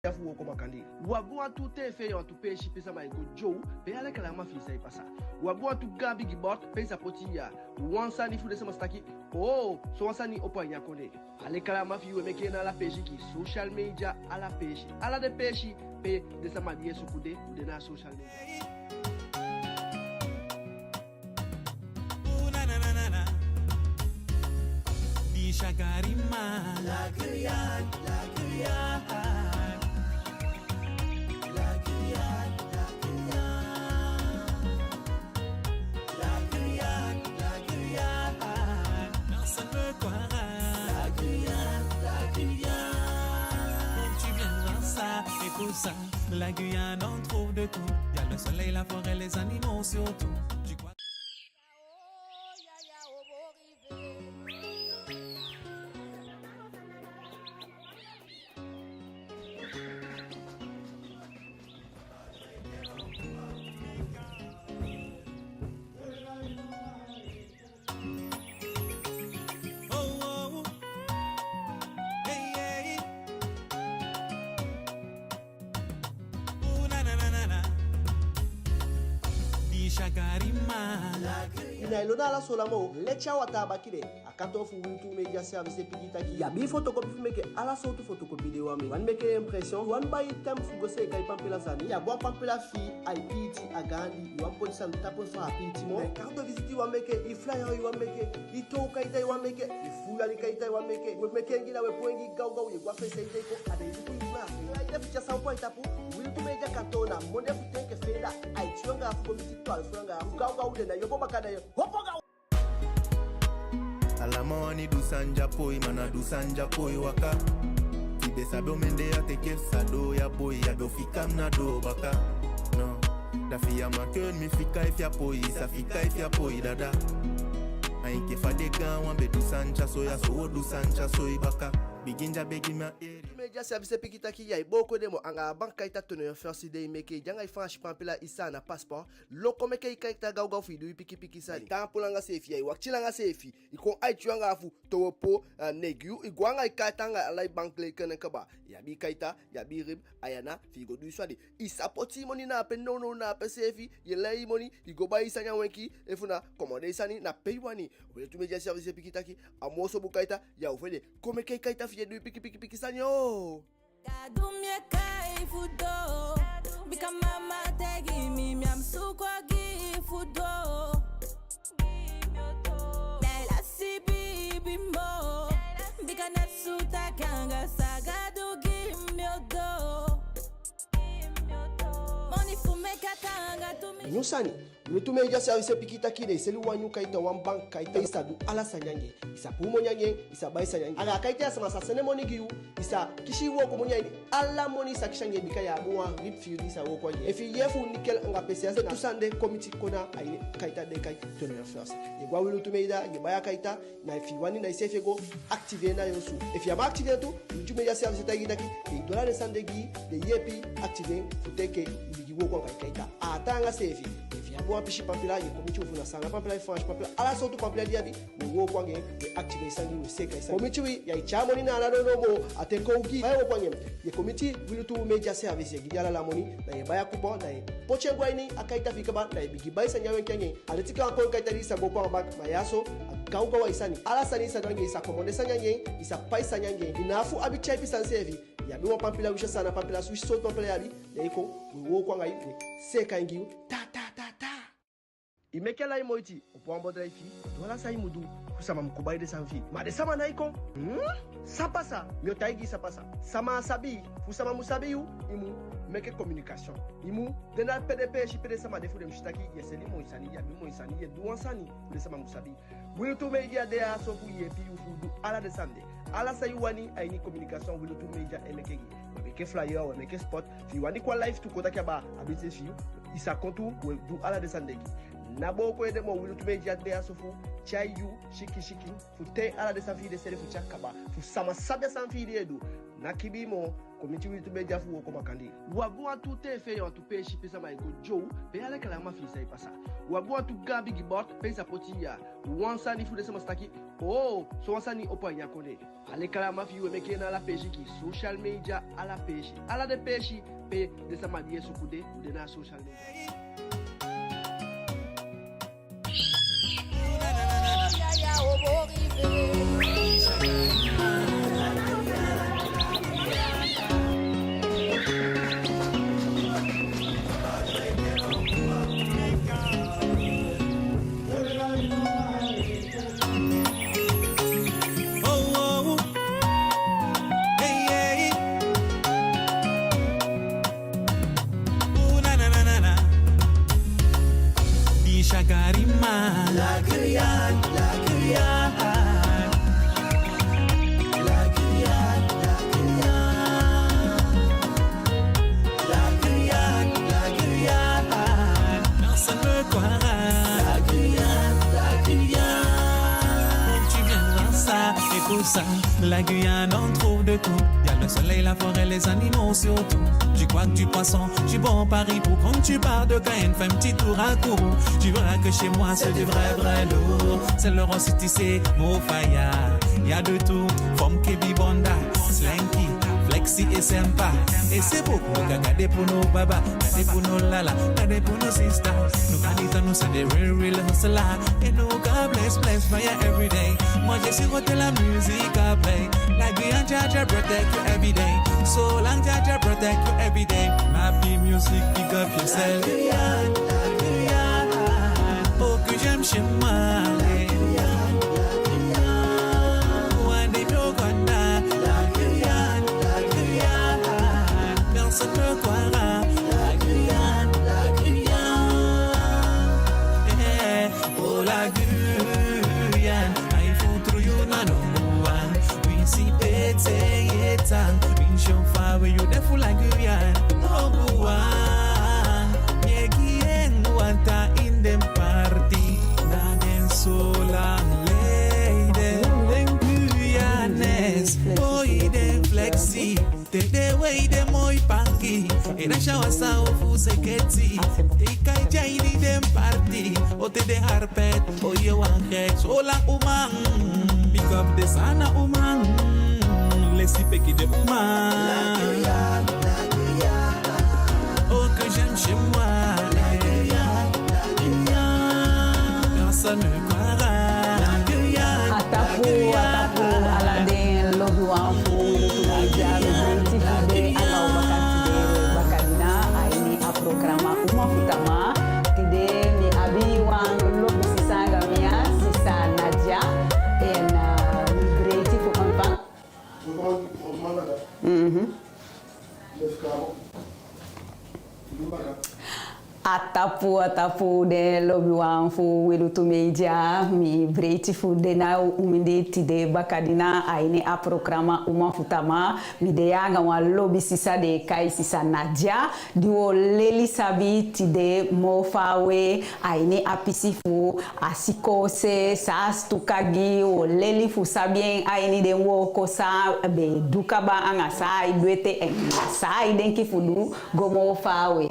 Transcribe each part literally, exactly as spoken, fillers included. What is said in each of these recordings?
ya fu wooko makandii. U abi wantu tv, wantu peesi pe sama e go dyow, pe a reclame fi i sa e pasa. U abi wantu gaan bigi bord pe i sa poti ya wan sani fu den sama si taki, oo, sowan sani opo a ini a kondee. A reclame fi i u e meke en na ala peesi, gi social media, ala peesi. Ala den peesi pe den sama di e suku de, u de na social media. Ooh, na, na, na, na, na. Di Shakarima. La Guyane, la Guyane. La Guyane, la Guyane. La Guyane, la Guyane. Personne me croira. La Guyane, la Guyane. Quand tu viens voir ça, écoute ça. La Guyane, on trouve de tout. Y a le soleil, la forêt, les animaux surtout. Tu crois Oh, oh. Hey, hey. Ooh, na, na, na, na, na. Di Shakarima. I ná e lon na ala so namo, leti a wataa baki de. A kantoo fu Wi Lutu Media Service e piki taki i abi fotokopi fu meke, ala sowtu fotokopi di i wani meke. I wani meke impression, i wani bai timbre fu go seeka i pampila sani, i abi wan pampila fi i, ai piiti, a gaandi, i wani poti sani tapu fu a á piiti moo. Carte de visite i wani meke, i flyer i wani meke, i toow kaita i wani meke, i fuuyali kaita i wani meke, we meke en gi, da we puu en gi gawgaw, ye go a fesi, i de kon, a de i luku i fula. I de fu tyai san opo a i tapu. Wi Lutu Media kantoo na monde fu ten enke feeda, aiti yuu anga afu go miti twalufu yuu anga afu. Gawgaw, den ná e opo baka, da ye opo gaw. Ala man wani du sani di á poi, ma ná du sani di á poi waka. Fi i be sabi omen dei a teke fu sa doo ya, boi, ya be o fika mi na doo baka. No. Da fi i á man kon mi fika i fi a poi, i sa fika i fi a poi dada. A enke fa den gaanwan be du sani tya so, ya so wo du sani tya so i baka. Bigin di a begi mi a eri. Media Service e piki taki ya e booko den moo anga a bankaita Toneo First di i meke, di anga i Faansi pampila, i Saanan paspoort. Lon kon meke i kaita gawgaw fi i du i pikipiki sani. Taampu langa seefi, ya e wakiti langa seefi. I kon aiti yuu anga afu, towe puu, eh, neigi yuu, i go anga i kaita anga ala i bankrekening kaba. I abi i kaita, i abi i RIB, a ya na fi i go du i sani. I sa poti i moni na ape nownow, na ape seefi, ye lei i moni, i go bai i sani a wenki, efu na commande i sani na pe i wani. Wi Lutu Media Service e piki taki a moo sobu kaita ya o fende. Kon meke i kaita fi i du i pikipiki sani, oo. Gadu mi e kai fu doo, bika mama taigi mi, mi á mu suku ogii fu doo. Mi á e lasi biibi moo, bika na suta kanga sa Gadu gi mi o doo. Moni fu meke a taanga tu mi. Nyun sani. Wi Lutu Media Service e piki taki den e seli wan nyun kaita, wan bankaita. I sa du ala sani anga en. I sa puu moni anga en, i sa bai sani anga en. Anga a kaita ya sama sa sende moni gi yu, i sa kisi i wooko moni a ini. Ala moni i sa kisi anga en, bika i abi wan RIB fi i di i sa wooko anga en. Efi i yee fu Nickel anga P C S, den tu sani de kon miti kon na a ini kaita den e kai Toneo First. Ye go a Wi Lutu Media, ye bai a kaita, na efi i wani na iseefi e go activer en na yu osu. Efi i á man activer en tu, Wi Lutu Media Service e taigi i taki den e du ala den sani de gi i, den e yeepi i activer en fu te enke i bigin wooko anga i kaita. A taanga seefi, efi i abi wan pisi pampila, ye kon miti u, efu na Saanan pampila, efu Faansi pampila, ala sowtu pampila di i abi, we wooko anga en, we activer i sani, we seeka i sani. Kon miti wi, ya e tyai moni na ala nownow moo, a te kon u gi i. Fa ye wooko anga en? Ye kon miti Wi Lutu Media Service, ye gi den ala ala moni, da ye bai a coupon, da ye poti en go a ini a kaita fi i kaba, da ye bigin bai sani a wenki anga en. A leti enke wan kon kaita di i sa go opo a bank, ma ya so a gawgaw a i sani. Ala sani i sa du anga en, i sa commande sani anga en, i sa pai sani anga en. I ná abi fu abi tyaipi sani seefi. I abi wan pampila, wi si a Saanan pampila, wi si sowtu pampila i abi, da i kon, we wooko anga i, we seeka en gi yu. Ta, ta, ta, ta. I meke ala i moiti, opo wan bedrijf fi i, du ala san i mu du fu sama mu kon bai den sani fi i. Ma den sama nái kon. Hmm? San pasa? Mi o taigi i san pasa. Sama á sabi i. Fu sama mu sabi yu, i mu meke communication. I mu de na pe den peesi pe den sama de, fu den mu si taki ye seli moi sani, ye abi moi sani, ye du wan sani, fu den sama mu sabi i. Wi Lutu Media de ya so fu yeepi yu fu du ala den sani de. Ala san i wani a ini communication, Wi Lutu Media e meke gi i. We meke flyer, we meke spot. Fi i wani kon a live tu kon taki abaa a business fi yu, i sa kon tu, we du ala den sani de gi i. Ná booko ede moo, Wi Lutu Media de ya so fu tyai yu sikin sikin, fu te ala den sani fi i de seli fu tyai kaba, fu sama sabi a sani fi i di ye du. Ná kibii moo, Kon miti Wi Lutu Media fu wooko makandii. U abi wantu tv, wantu peesi pe sama e go dyow, pe ala reclame fi i sa e pasa. U abi wantu gaan bigi bord pe i sa poti ya. Wan sani fu den sama sa taki, oo, sowan sani opo a ini a kondee. A reclame fi i u e meke en na ala peesi, gi social media, ala peesi. Ala den peesi pe den sama di e suku de, u de na social media. Oh, oh, hey, hey. Ooh, na, na, na, na, na. Di Shakarima. La Guyane, la Guyane. La Guyane, la Guyane. La Guyane, la Guyane. Personne ne croira. La Guyane, la Guyane. Quand tu viens voir ça, écoute ça. La Guyane, on trouve de tout. Y a le soleil, la forêt, les animaux surtout. Tu crois que tu poisson, tu bon pari pour quand tu pars de Cayenne, fais un petit tour à Kourou. Tu verras que chez moi, c'est du vrai, vrai lourd. C'est le roi city, c'est Mofaya. Y a de tout, Fom Kebi Bonda, Slinky, Flexi et Sempa. Et c'est beau, nou ka gade pou nou baba, gade pou nou lala, gade pou nou sista. Nou ka di tan nou se den real, real hustler. Et nou ka bless, bless fire every day. Moi, je suis côté la musique après. La Guyane, Jah Jah protect you every day. So long, Jah Jah protect you every day. Happy music, big up yourself. La Guyane, la Guyane. Oh, que j'aime chez moi. La Guyane, la Guyane. Wa de mi o konda. La Guyane, la Guyane. Personne ne croira. La Guyane, la Guyane. Eh, oh, la Guyane. Ai fu tru yu na number one. Winsi pe te ye tan. Winsi on fa we yu de fu la Guyane. Number one. Ye gi en wanta in den party. Na den so lang leden. Den Guyanese boi den flexi. Te den wei den moi pangi, e da shawa sa o fu seketi. Te i kai tyai ini den party, o te den harpet, o ye wan gek. Sola uman, big up den Saanan uman. Lesi peki den uman. Oh, que j'aime chez moi. Personne ne croira. A tapu, a tapu, ala den lobiwan fu Wi Lutu Media, mi breiti fu de anga u baka tide, bakadina, a ini a programa Uman fu Tamaa. Tide mi abi wan lobi sisa anga mi ya, sisa Nadia. En, eh, mi breiti fu ontvangen. Mhm. A tapu, a tapu, den lobiwan fu Wi Lutu Media, mi breiti fu de na u mindii tide bakadina a ini a programa Uman fu Tamaa. Mi de ya anga wan lobi sisa den e kai sisa Nadia, di wo leli sabi tide moo fawe a ini a pisi fu a sikoo se, san a sutuka gi, wo leli fu sabi en a ini den wooko san a be du kaba anga san ai du ete, en san ai denki fu du go moo fawe.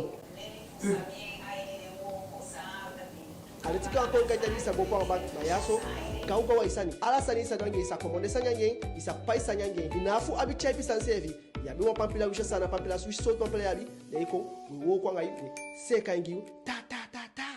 A leti kan kon kai tyai i sa go kon a bak, ma ya so, gaw gaw a i sani. Ala sani i sa du anga en, i sa komande sani anga en, i sa pai sani anga en. I ná a fu abi tyaipi sani seefi. I abi wan pampila, winsi a Saanan pampila, winsi sowtu pampila i abi, da i kon, we wooko anga i, we seeka en gi yu, ta, ta, ta, ta.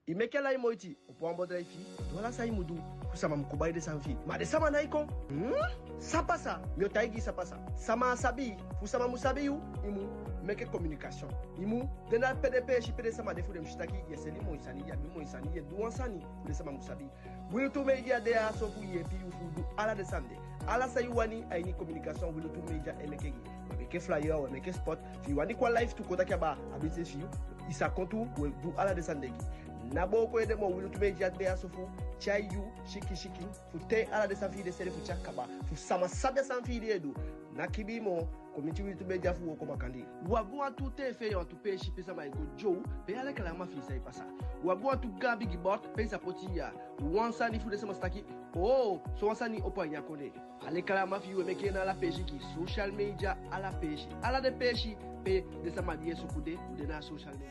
I meke ala i moiti, opo wan bedrijf fi i, du ala san i mu du, fu sama mu kon bai den sani fi i. Ma den sama nái kon. Hmm? San pasa? Mi o taigi i san pasa. Sama á sabi i, fu sama mu sabi yu, i mu meke communication. I mu de na pe den peesi pe den sama de fu den mu si taki, ye seli moi sani, ye abi moi sani, ye du wan sani, fu den sama mu sabi i. Wi Lutu Media de ya so fu yeepi yu fu du ala den sani de. Ala san i wani a ini communication, Wi Lutu Media e meke gi. We meke flyer, we meke spot. Fi i wani kon a live tu kon taki abaa a business fi yu, i sa kon tu, we du ala den sani de gi. Ná booko ede moo, Wi Lutu Media de ya so fu tyai yu sikin sikin, fu tei ala den sani fi i de seli fu tyai kaba, fu sama sabi a sani fi i di i e du. Ná kibii moo, Kon miti wi tu be de ya fu wooko makandii. U abi wantu tv, wantu peesi pe sama e go dyow, pe ala reclame fi i sa e pasa. U abi wantu gaan bigi bord pe i sa poti ya wan sani fu den sama sa taki, oo, sowan sani opo a ini a kondee. A reclame fi i u e meke en na ala peesi gi social media, ala peesi, ala den peesi pe den sama di e suku de, u de na social media.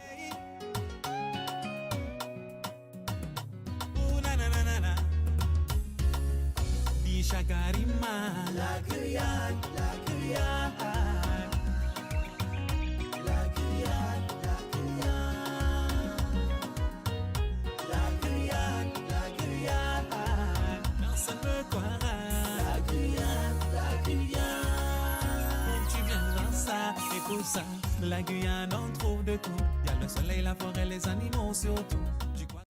Personne ne croira. Quand tu viens voir ça, écoute ça. La Guyane, on trouve de tout. Y a le soleil, la forêt, les animaux surtout. Tu crois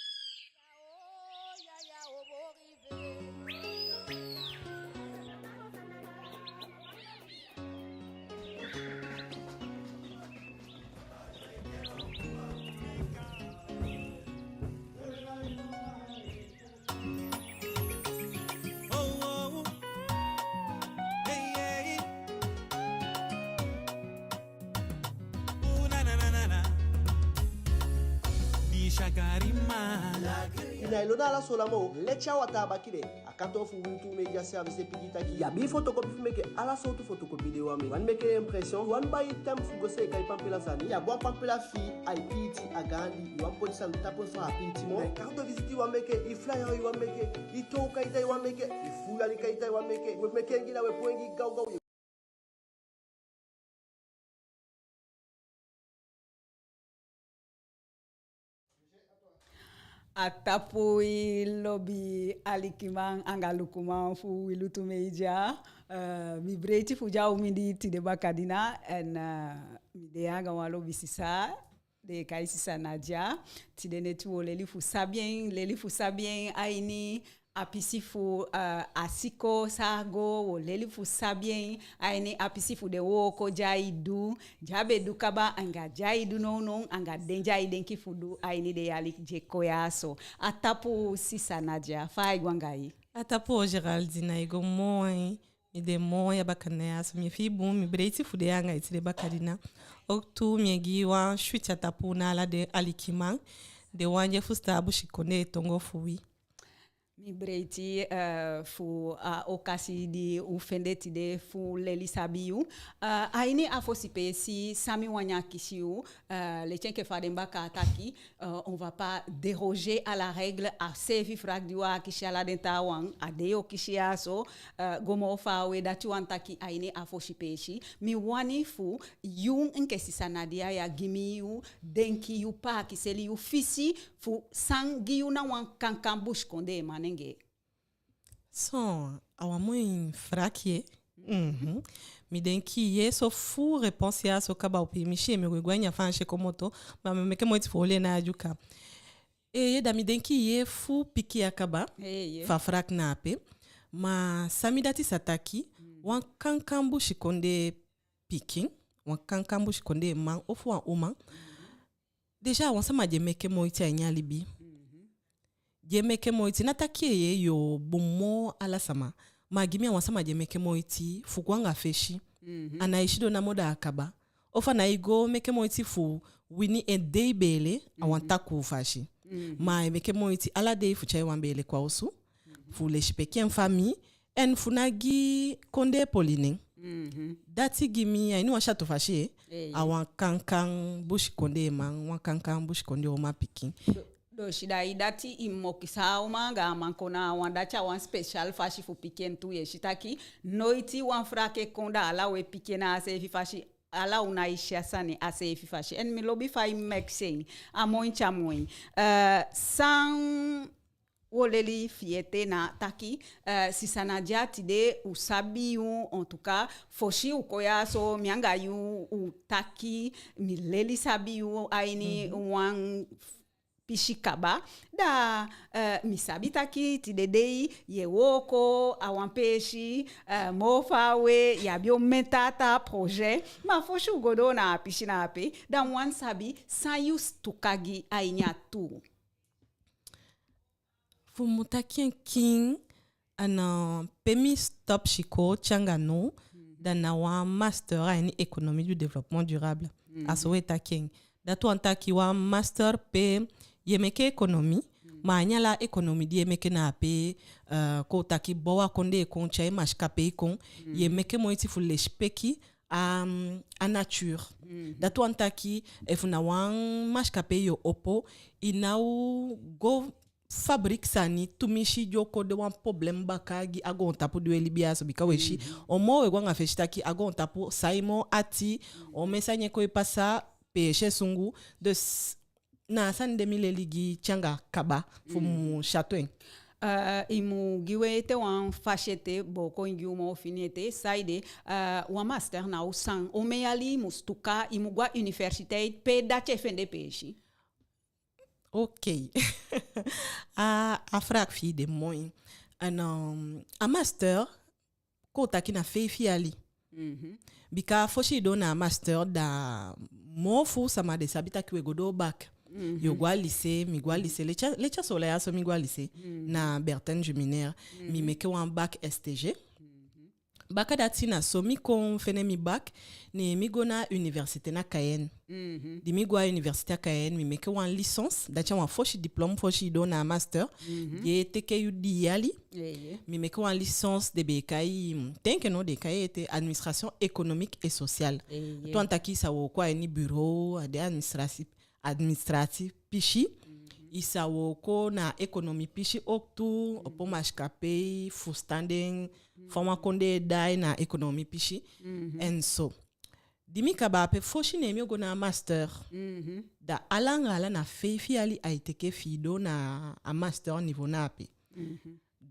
I ná e lon na ala so langa moo, leti a wataa baki de. A kantoo fu Wi Lutu Media Service e piki taki i abi fotokopi fu meke, ala sowtu fotokopi di i wani meke. I wani meke impression, i wani bai timbre fu go seeka i pampila sani, i abi wan pampila fi i, ai piiti, a gaandi, i wani poti sani tapu fu a á piiti moo. Na i carte de visite i wani meke, i flyer i wani meke, i toow kaita i wani meke, i fuulan kaita i wani meke, we meke en gi na we puu en gi gawgaw. A tapu, i lobi alikiman anga lukuman fu Wi Lutu Media. Eh, mi breiti fu de a u mindii tide bakadina, en, eh, mi de anga wan lobi sisa, den e kai sisa Nadia. Tide neti wo leli fu sabi en, leli fu sabi en a ini a pisi fu, eh, a sikoo san a go, wo leli fu sabi en a ini a pisi fu den wooko di ai du, di a be du kaba, anga di ai du nownow, anga den di ai denki fu du a ini den yali di e kon ya so. A tapu, sisa Nadia, fa ai go anga i? A tapu, Geraldine, ai go moi. Mi de moi a bakadina ya so, mi e fii bun, mi breiti fu de anga i tide bakadina. Ook tu mi e gi wan switi a tapu na ala den alikiman, den wan di e fusutan a busikondee tongo fu wi. Mi breiti, eh, fu a okasi di u fende tide fu leli sabi yu. Eh, a ini a fosi peesi san mi wani akisi yu, eh, leti enke fa den bakaa taki, eh, on va pas déroger à la règle, a seefi vraag di u akisi ala den taawan, a de yo kisi ya so, eh, go moo faawe, dati wani taki a ini a fosi peesi. Mi wani fu yu enke sisa Nadia ya gi mi yu denki, yu pakiseli, yu fisi, fu san gi yu na wan kankan busikondee manengee. So, a wan moi vraag ye. Mhm. Mi denki ye so fu réponse ya so kaba, u pimisi en, mi o gwe a ini a Faansi e komoto, ma mi o meke moiti fu oli en na a Dyuka. Eeye, da mi denki ye fu piki ya kaba, fa vraag na ape. Ma san mi dati sa taki, wan kankan busikondee pikin, wan kankan busikondee man ofu wan uman, déjà a wan sama di e meke moiti a ini a libi. Di e meke moiti, ná taki eeye yo bun moo ala sama, ma gi mi a wan sama di e meke moiti fu go anga fesi. A nái sidon namo da a kaba. Ofu a nái go meke moiti fu wini en dei beele a wan takuu fasi. Ma ai meke moiti ala dei fu tyai wan beele kon a osu, fu lesipeki en famii, en fu ná gi kondee poli nen. Dati gi mi a ini wan syatu fasi, eh, a wan kankan busikondee man, wan kankan busikondee uman pikin. Dus da i dati i mokisi a uman anga a man kon na wan, dati a wan special fasi fu piki en tu. Ye si taki noiti wan vraag e kon da ala u e piki en na a seefi fasi, ala u nái si a sani a seefi fasi. En mi lobi fa i mekisi en, a moi te a moi. Eh, san wo leli fi i ete na taki, eh, sisa Nadia, tide u sabi yu, en tout cas, fosi u kon ya so, mi anga yu u taki, mi leli sabi yu a ini wan pisi kaba. Da, eh, mi sabi taki tide dei ye wooko a wan peesi, eh, moo faawe, i abi omen taa taa projet. Ma fosi u go doo na a pisi na ape, da mi wani sabi san yu sutuka gi a ini a tuu. Fu mu taki en kiin, a na pe mi stop sikoo te anga now, Da na wan master a ini économie du développement durable. A so we taki en. Dati wani taki wan master pe ye meke économie, ma a ini ala économie di ye meke na ape, eh, kon taki bow a kondee kon, tyai masikapei kon, ye meke moiti fu lesipeki a, a nature. Dati wani taki efu na wan masikapei yo opo, i ná o go fabrique sani tumisi di o kon de wan problème baka gi a goontapu di we libi a so, bika we si, omen we go anga fesi taki a goontapu sai moo ati, omen sani e kon e pasa, peesi e sungu. Dus na a sani de mi leli gi te anga kaba fu mu syatu en. Eh, i mu gi we ete wan fasi ete, booko i gi u moo fini ete, saide, eh, wan master na o san, omen yali i mu stuka, i mu go a universiteit, pe dati e fende peesi. Ok. A, a vraag fi i de moi. En, um, a master, kon taki na feifi yali. Bika fosi i doo na a master, da moo fu sama de sabi taki we go doo bac. Yo go a lycée, mi go a lycée. Leti a, leti a Soolan ya so mi go a lycée. Na Bertin Juminaire. Mi meke wan bac S T G. Baka dati na so mi kon fende mi bac, ne mi go na université na Cayenne. Di mi go a université a Cayenne, mi meke wan licence, dati a wan fosi diplôme fosi i doo na a master. Di e teke yu dii yali. Mi meke wan licence, den be e kai, mm, te enke now den e kai ete administration économique et sociale. Dati wani taki i sa wooko a ini bureau, a den administratif, administratif pisi. I sa wooko na économie pisi ook tu, opo masikapei, fusutan den fa wan kondee e daai na économie pisi. En so. Di mi kaba ape, fosi ne mi o go na a master. Da ala anga ala na feifi yali ai teke fi i doo na a master niveau na ape.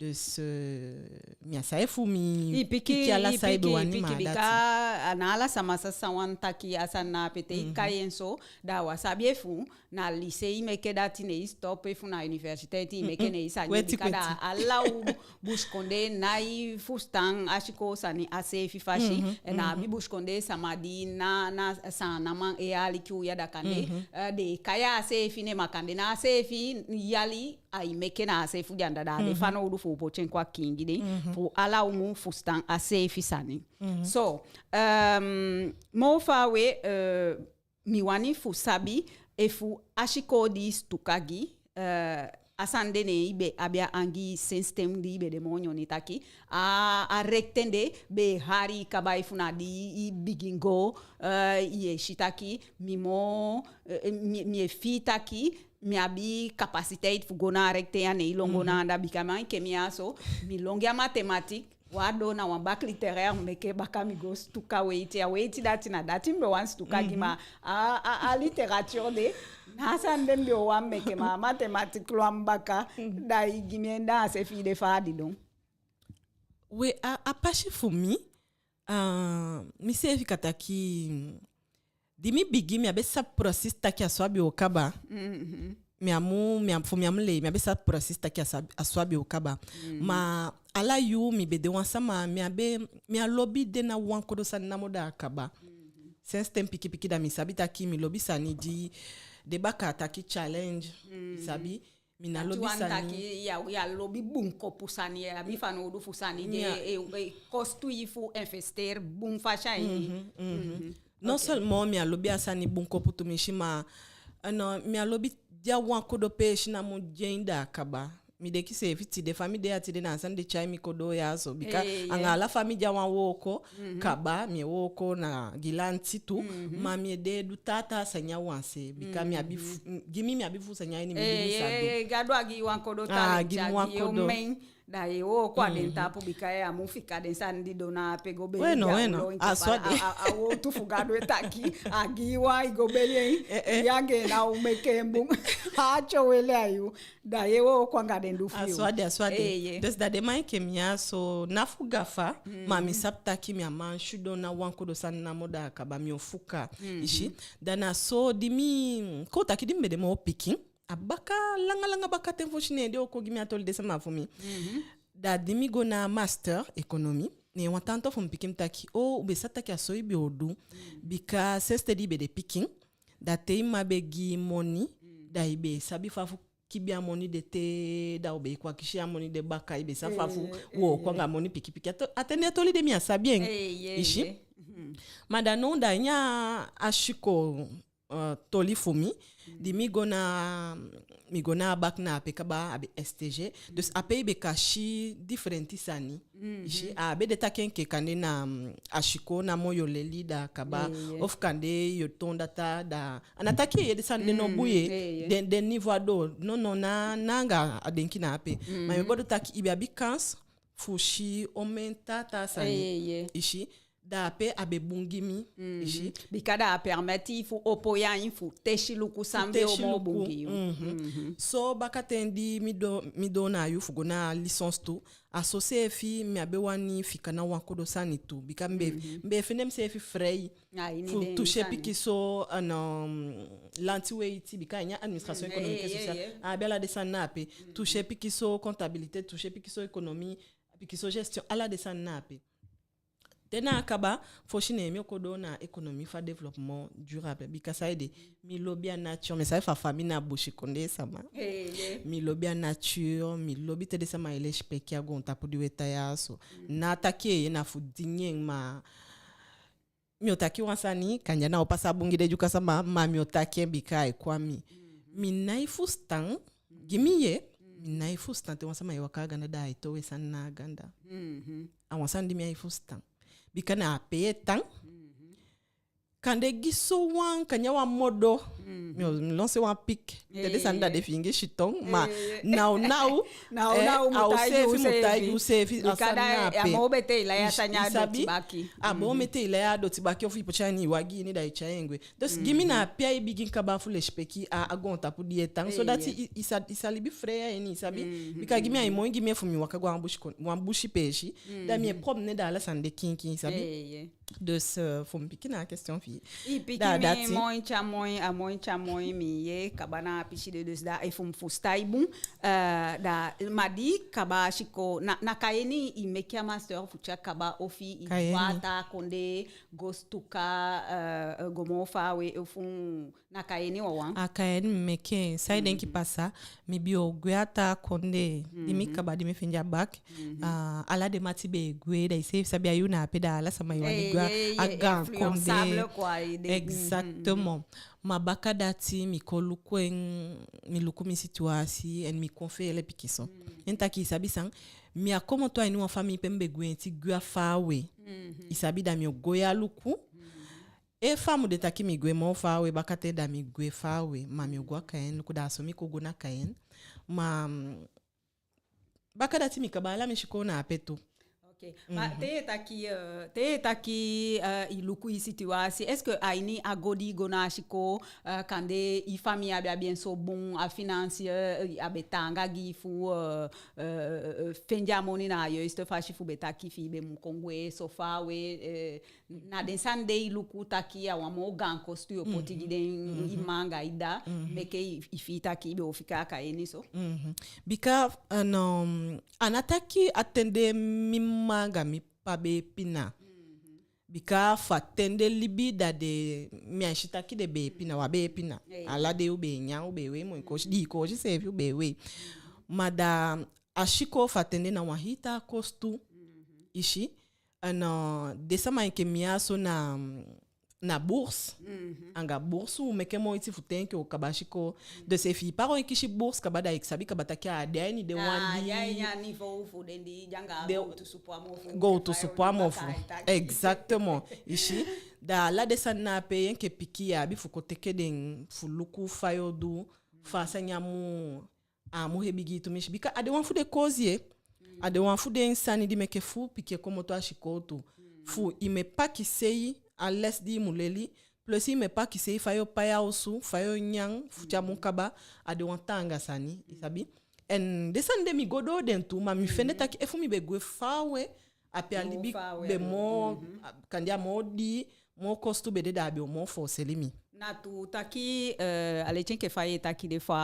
Dus, eh, mi á sabi efu mi piki ala san i be wani, ma a dati. Bika a ná ala sama sa san wani taki a sani na ape. Te i kai en so, da wi á sabi efu na lycée i meke dati ne i stop, efu na université i meke ne i sa gi, bika da ala u busikondee nái fusutan a sikoo sani a seefi fasi. En a abi busikondee sama di na, na Saanaman e aliki u ya, da kande, eh, den e kai a seefi nen, ma kande na a seefi yali ai meke na a se fu den anda. Da a de fanowdu fu u poti en kon a kiin gi den, fu ala u mu fusutan a seefi sani. So, ehm, moo faawe, eh, mi wani fu sabi efu a sikoo di i stuka gi, eh, a sani de ne i be abi a angii sensi ten di i be de moo nyoni taki a, a rechten de be e hali i kaba, efu na di i bigin go, eh, ye si taki mi moo, eh, mi, mi e fii taki mi abi capacité fu go na a rechten ya, ne i lon go na anda. Bika mi enke mi ya so, mi lon gi a mathématique, wan doo na wan bac littéraire mi meke, baka mi go stuka weiti. A weiti dati na dati mi be wani stuka gi, ma a, a, a littérature de, na a sani de mi be o wani meke, ma a mathématique lon a mi baka, da i gi mi en, da a se fi i de fa a didon. We, a, a pasi fu mi, ah, mi seefi kan taki, di mi bigin, mi á be sabi precies taki a so a be o kaba. Mi á mu, mi á, fu mi á mu lei, mi á be sabi precies taki a so a be o kaba. Ma ala yuu mi be de wan sama, mi á be, mi á lobi de na wan kodo sani namo da a kaba. Sensi ten pikin pikin da mi sabi taki mi lobi sani di den bakaa taki challenge, i sabi. Mi ná lobi sani. Taki ya, ya lobi bunkopu sani, ya abi fanowdu fu sani di e, e kostu i fu investeer bun fasi a ini. Non seulement mi á lobi a sani bunkopu tumisi, ma, eh, non, mi á lobi de a wan kodo peesi namo, di en da a kaba. Mi denki seefi tide, fa mi de ya tide, na a sani de tyai mi kon doo ya so. Bika anga ala fa mi de a wan wooko kaba, mi e wooko na gi lanti tu, ma mi e de du taa taa sani a wan se. Bika mi abi fu, gi mi, mi abi fu sani a ini mi di mi sa du. Gadu á gi i wan kodo talent, gi mi wan kodo. Da ye wooko a den tapu, bika ya mu fika den sani di doo na ape go beli. Weno, weno. A so a de. A, a wowtu fu Gadu e taki, a gi i wan, i go beli en. Ya gi en, na u meke en bun. A tyo weli a yu. Da ye wooko anga den du fi yu. A so a de, a so a de. Dus da den man enke mi ya so, ná fu gafa, ma mi sabi taki mi á man sidon na wan kodo sani namo da a kaba, mi o fuka. I si. Da na so di mi, kon taki di mi be de moo pikin, a baka langa langa baka ten fosi, ne den o kon gi mi a toli, den sama fu mi. Da di mi go na master économie, ne wan tanta fu mi piki mi taki, o, u be sabi taki a so i be o du. Bika sensi ten di i be de pikin, da te i mma be gi i moni, da i be sabi fa fu kibi a moni de te, da u be e kon kisi a moni de baka, i be sa fa fu wooko anga moni pikipiki. A ten de a toli de mi á sabi en. I si? Ma da now da a ini a sikoo, eh, toli fu mi, di mi go na, mi go na a bac na ape kaba, a be S T G. Dus ape i be kan si diferenti sani. I si, a be de taki enke kande na, mm, a sikoo namo yo leli da kaba, ofu kande yo toon data da. A ná taki den sani de no bun, den, den niveau a doo. No, no, na, na anga a denki na ape. Ma mi be du taki i be abi kansi fu si omen taa taa sani. I si, da ape a be bun gi mi. I si. Bika da a permeti fu opo i ain fu tesi luku san be o moo bun gi yu. So bakaten di mi doo, mi doo na a yuu fu go na licence tu, a so seefi mi á be wani fika na wan kodo sani tu. Bika mi be, mi be fende miseefi frei fu toucher pikinso, a no, lanti weiti, bika a ini a administration économique et sociale a abi ala den sani na ape. Toucher pikinso comptabilité, toucher pikinso économie, pikinso gestion, ala den sani na ape. Te na a kaba, fosi ne mi o kon doo na économie fu a développement durable. Bika saide, mi lobi a nature, mi sabi fa fa mi na busikondee sama. Mi lobi a nature, mi lobi te den sama e lesipeki a goontapu di we tan ya so. Na taki en, na fu dingi en, ma mi o taki wan sani, kande a ná o pasa bun gi den Dyuka sama, ma mi o taki en bika ai kon a mi. Mi nái fusutan, gi mi ye, mi nái fusutan te wan sama e waka a ganda da ai towe sani na a ganda. A wan sani di mi nái fusutan. Bika na ape i e tan. Kande gi sowan, kande a wan modo. Mi o, mi lancer wan pic. Te den sani da den fiingi siton, ma now now, now now, a u seefi mu taigi u seefi a sani na ape. A moo betee i lai a sani a doti baki. A moo betee i lai a doti baki, ofu i poti en a ini i wagi ini da i tyai en gwe. Dus gi mi na ape ai bigin kaba fu lesipeki a, a goontapu di i e tan. So dati i, i sa, i sa libi frei a ini, i sabi. Bika gi mi ai moi gi mi efu mi waka go a wan busi kon, wan busi peesi. Da mi e promener da ala sani de kiinkiin, i sabi. Dus, eh, fu mi piki na a question fi i. I piki mi moi, tya moi, a moi, tya moi, mi yee kaba na a pisi de. Dus da efu mi fusutan i bun, eh, da, ma di i kaba sikoo, na, na Cayenne i meke a master fu tya kaba, ofu i gwe a taa kondee go stuka, eh, go moo faawe, ofu na Cayenne wawan? A Cayenne mi meke en. San i denki pasa? Mi be o gwe a taa kondee. Di mi kaba, di mi fende a bac, ah, ala den mati be e gwe, da i seefi sabi a yuu na ape da ala sama e wani gwe a gaan kondee. Exactement. Ma bakadati mi kon luku en, mi luku mi situwasi, en mi kon feele pikinso. En taki, i sabi san, mi á komoto a ini wan famii pe mi be gwenti gwe a faawe. I sabi, da mi o go ya luku. Efu a mu de taki mi gwe moo faawe bakaten, da mi gwe faawe, ma mi o go a Cayenne luku. Da a so mi kon go na Cayenne. Ma, mm, bakadati mi kaba ala mi sikoo na ape tu. Ok. Ma te i e taki, eh, te i e taki, eh, i luku i situwasi, est-ce que a ini a go di i go na a sikoo, eh, kande i famii á be abi en so bun, a financier, eh, á be taanga gi i fu, eh, eh, eh, fende a moni na a juiste fasi fu be taki fi i be mu kon gwe so faawe, eh, na den sani de i luku taki a wan moo gaan kostu yo poti gi den, i mma anga i dda, meke i, i fii taki i be o fika a Cayenne so? Bika, a no, a ná taki a ten de mi mma anga mi ppa be e pina. Bika fu a ten de libi da den, mi á si taki den be e pina, u á be e pina. Ala dei u be e nyan, u be e wei moi koosi, dii koosi seefi u be e wei. Ma da a sikoo fu a ten de na wan hii taa kostu. I si, a no, den sama enke mi ya so na, na bourse. Anga bourse u meke moiti fu te enke u kaba sikoo. Dus efi i ppa e kisi bourse kaba, da i sabi kaba taki a á de a ini den wan di, a á de a ini a niveau fu den di de anga gowtu supwamofu. Gowtu supwamofu. Exactement. I si, da ala den sani na ape, i enke pikin i abi fu kon teke den fu luku fa yo du, fa a sani á mu, á mu hebi gi i tumisi. Bika a de wan fu den kozi, eh. A de wan fu den sani di meke fu pikin e komoto a sikoo tu. Fu i mu e pakisei a les di i mu leli, plus i mu e pakisei fa yo pai a osu, fa yo nyan, fu te a mun kaba, a de wan taanga sani, i sabi. En den sani de mi go doo den tu, ma mi fende taki efu mi be gwe faawe, ape a libi be moo, a, kande a moo dii, moo kostu be de, da a be o moo fooseli mi. Na tuu taki, eh, a leti enke fa i e taki de, fa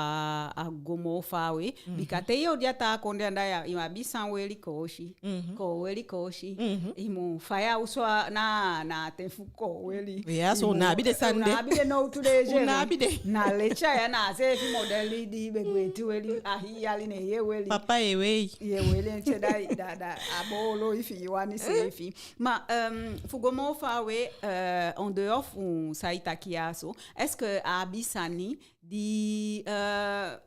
a go moo faawe. Bika te yo de a taa kondee anda ya, i mu abi san weli koosi. Koo weli koosi. I mu faya osu na, na ten fu koo weli. Ya so, u ná abi den sani de. U ná abi den nowtu de. U ná abi den. Na leti ya, na a seefi modeli di i be gwenti weli a hii yali, ne ye weli. Papa, ye wei. Ye weli en te da, da, da a boolo i fi i wani seefi. Ma, eh, fu go moo faawe, eh, en dehors fu san i taki ya so, est-ce que a abi sani di, eh,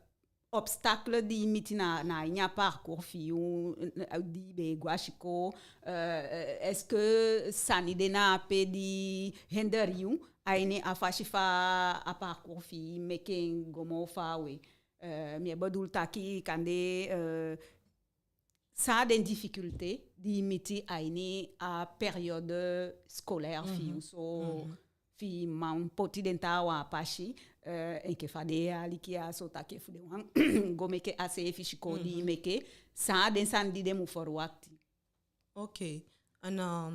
obstacle di i miti na, na ini a parcours fi i, eh, di i be e go a sikoo, eh, est-ce que sani de na ape di hinder i a ini a fasi fa a parcours fi i meke en go moo faawe? Eh, mi e bedoel taki kande, eh, san na den difficulté di i miti a ini a période scolaire fi i so, fi i man poti den taawan a pasi, eh, enke fa den e aliki ya so taki fu den wani go meke a seefi sikoo di i meke, san na den sani di den mu verwacht? Ok. En, eh,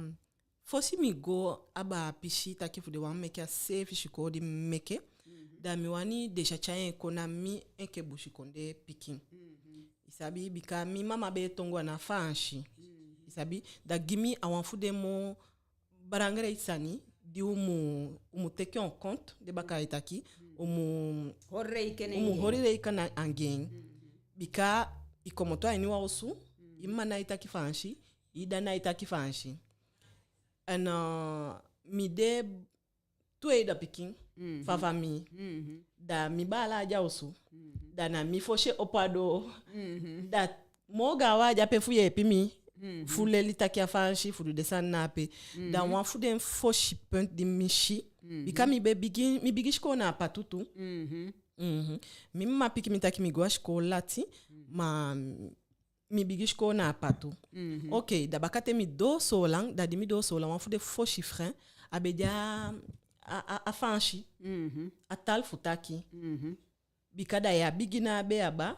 fosi mi go a baa pisi taki fu den wani meke a seefi sikoo di mi meke, da mi wani déjà tyai en kon na mi enke busikondee pikin. I sabi, bika mi mama be e tongo a ná Faansi. I sabi, da gi mi a wan fu den moo belangrijk sani di u mu, u mu teke en compte, den bakaa e taki, u mu holi rekening, u mu holi rekening anga en. Bika i komoto a ini wan osu, i mma ná e taki Faansi, i dda ná e taki Faansi. En, eh, mi de tweede pikin fu a famii. Da mi baala á de a osu. Da na mi fosi e opo a doo. Da moo gaw a de ape fu yeepi mi fu leli taki a Faansi, fu du den sani na ape. Da wan fu den fosi penti di mi si. Bika mi be bigin, mi bigin sikoo na Apatu tu. Mi mma piki mi taki mi go a sikoo lati, ma mi bigin sikoo na Apatu. Ok, da bakaten mi doo Soolan, da di mi doo Soolan, wan fu den fosi frein a be de a, a, a Faansi. A taal fu taki. Bika da ya bigin na a be aba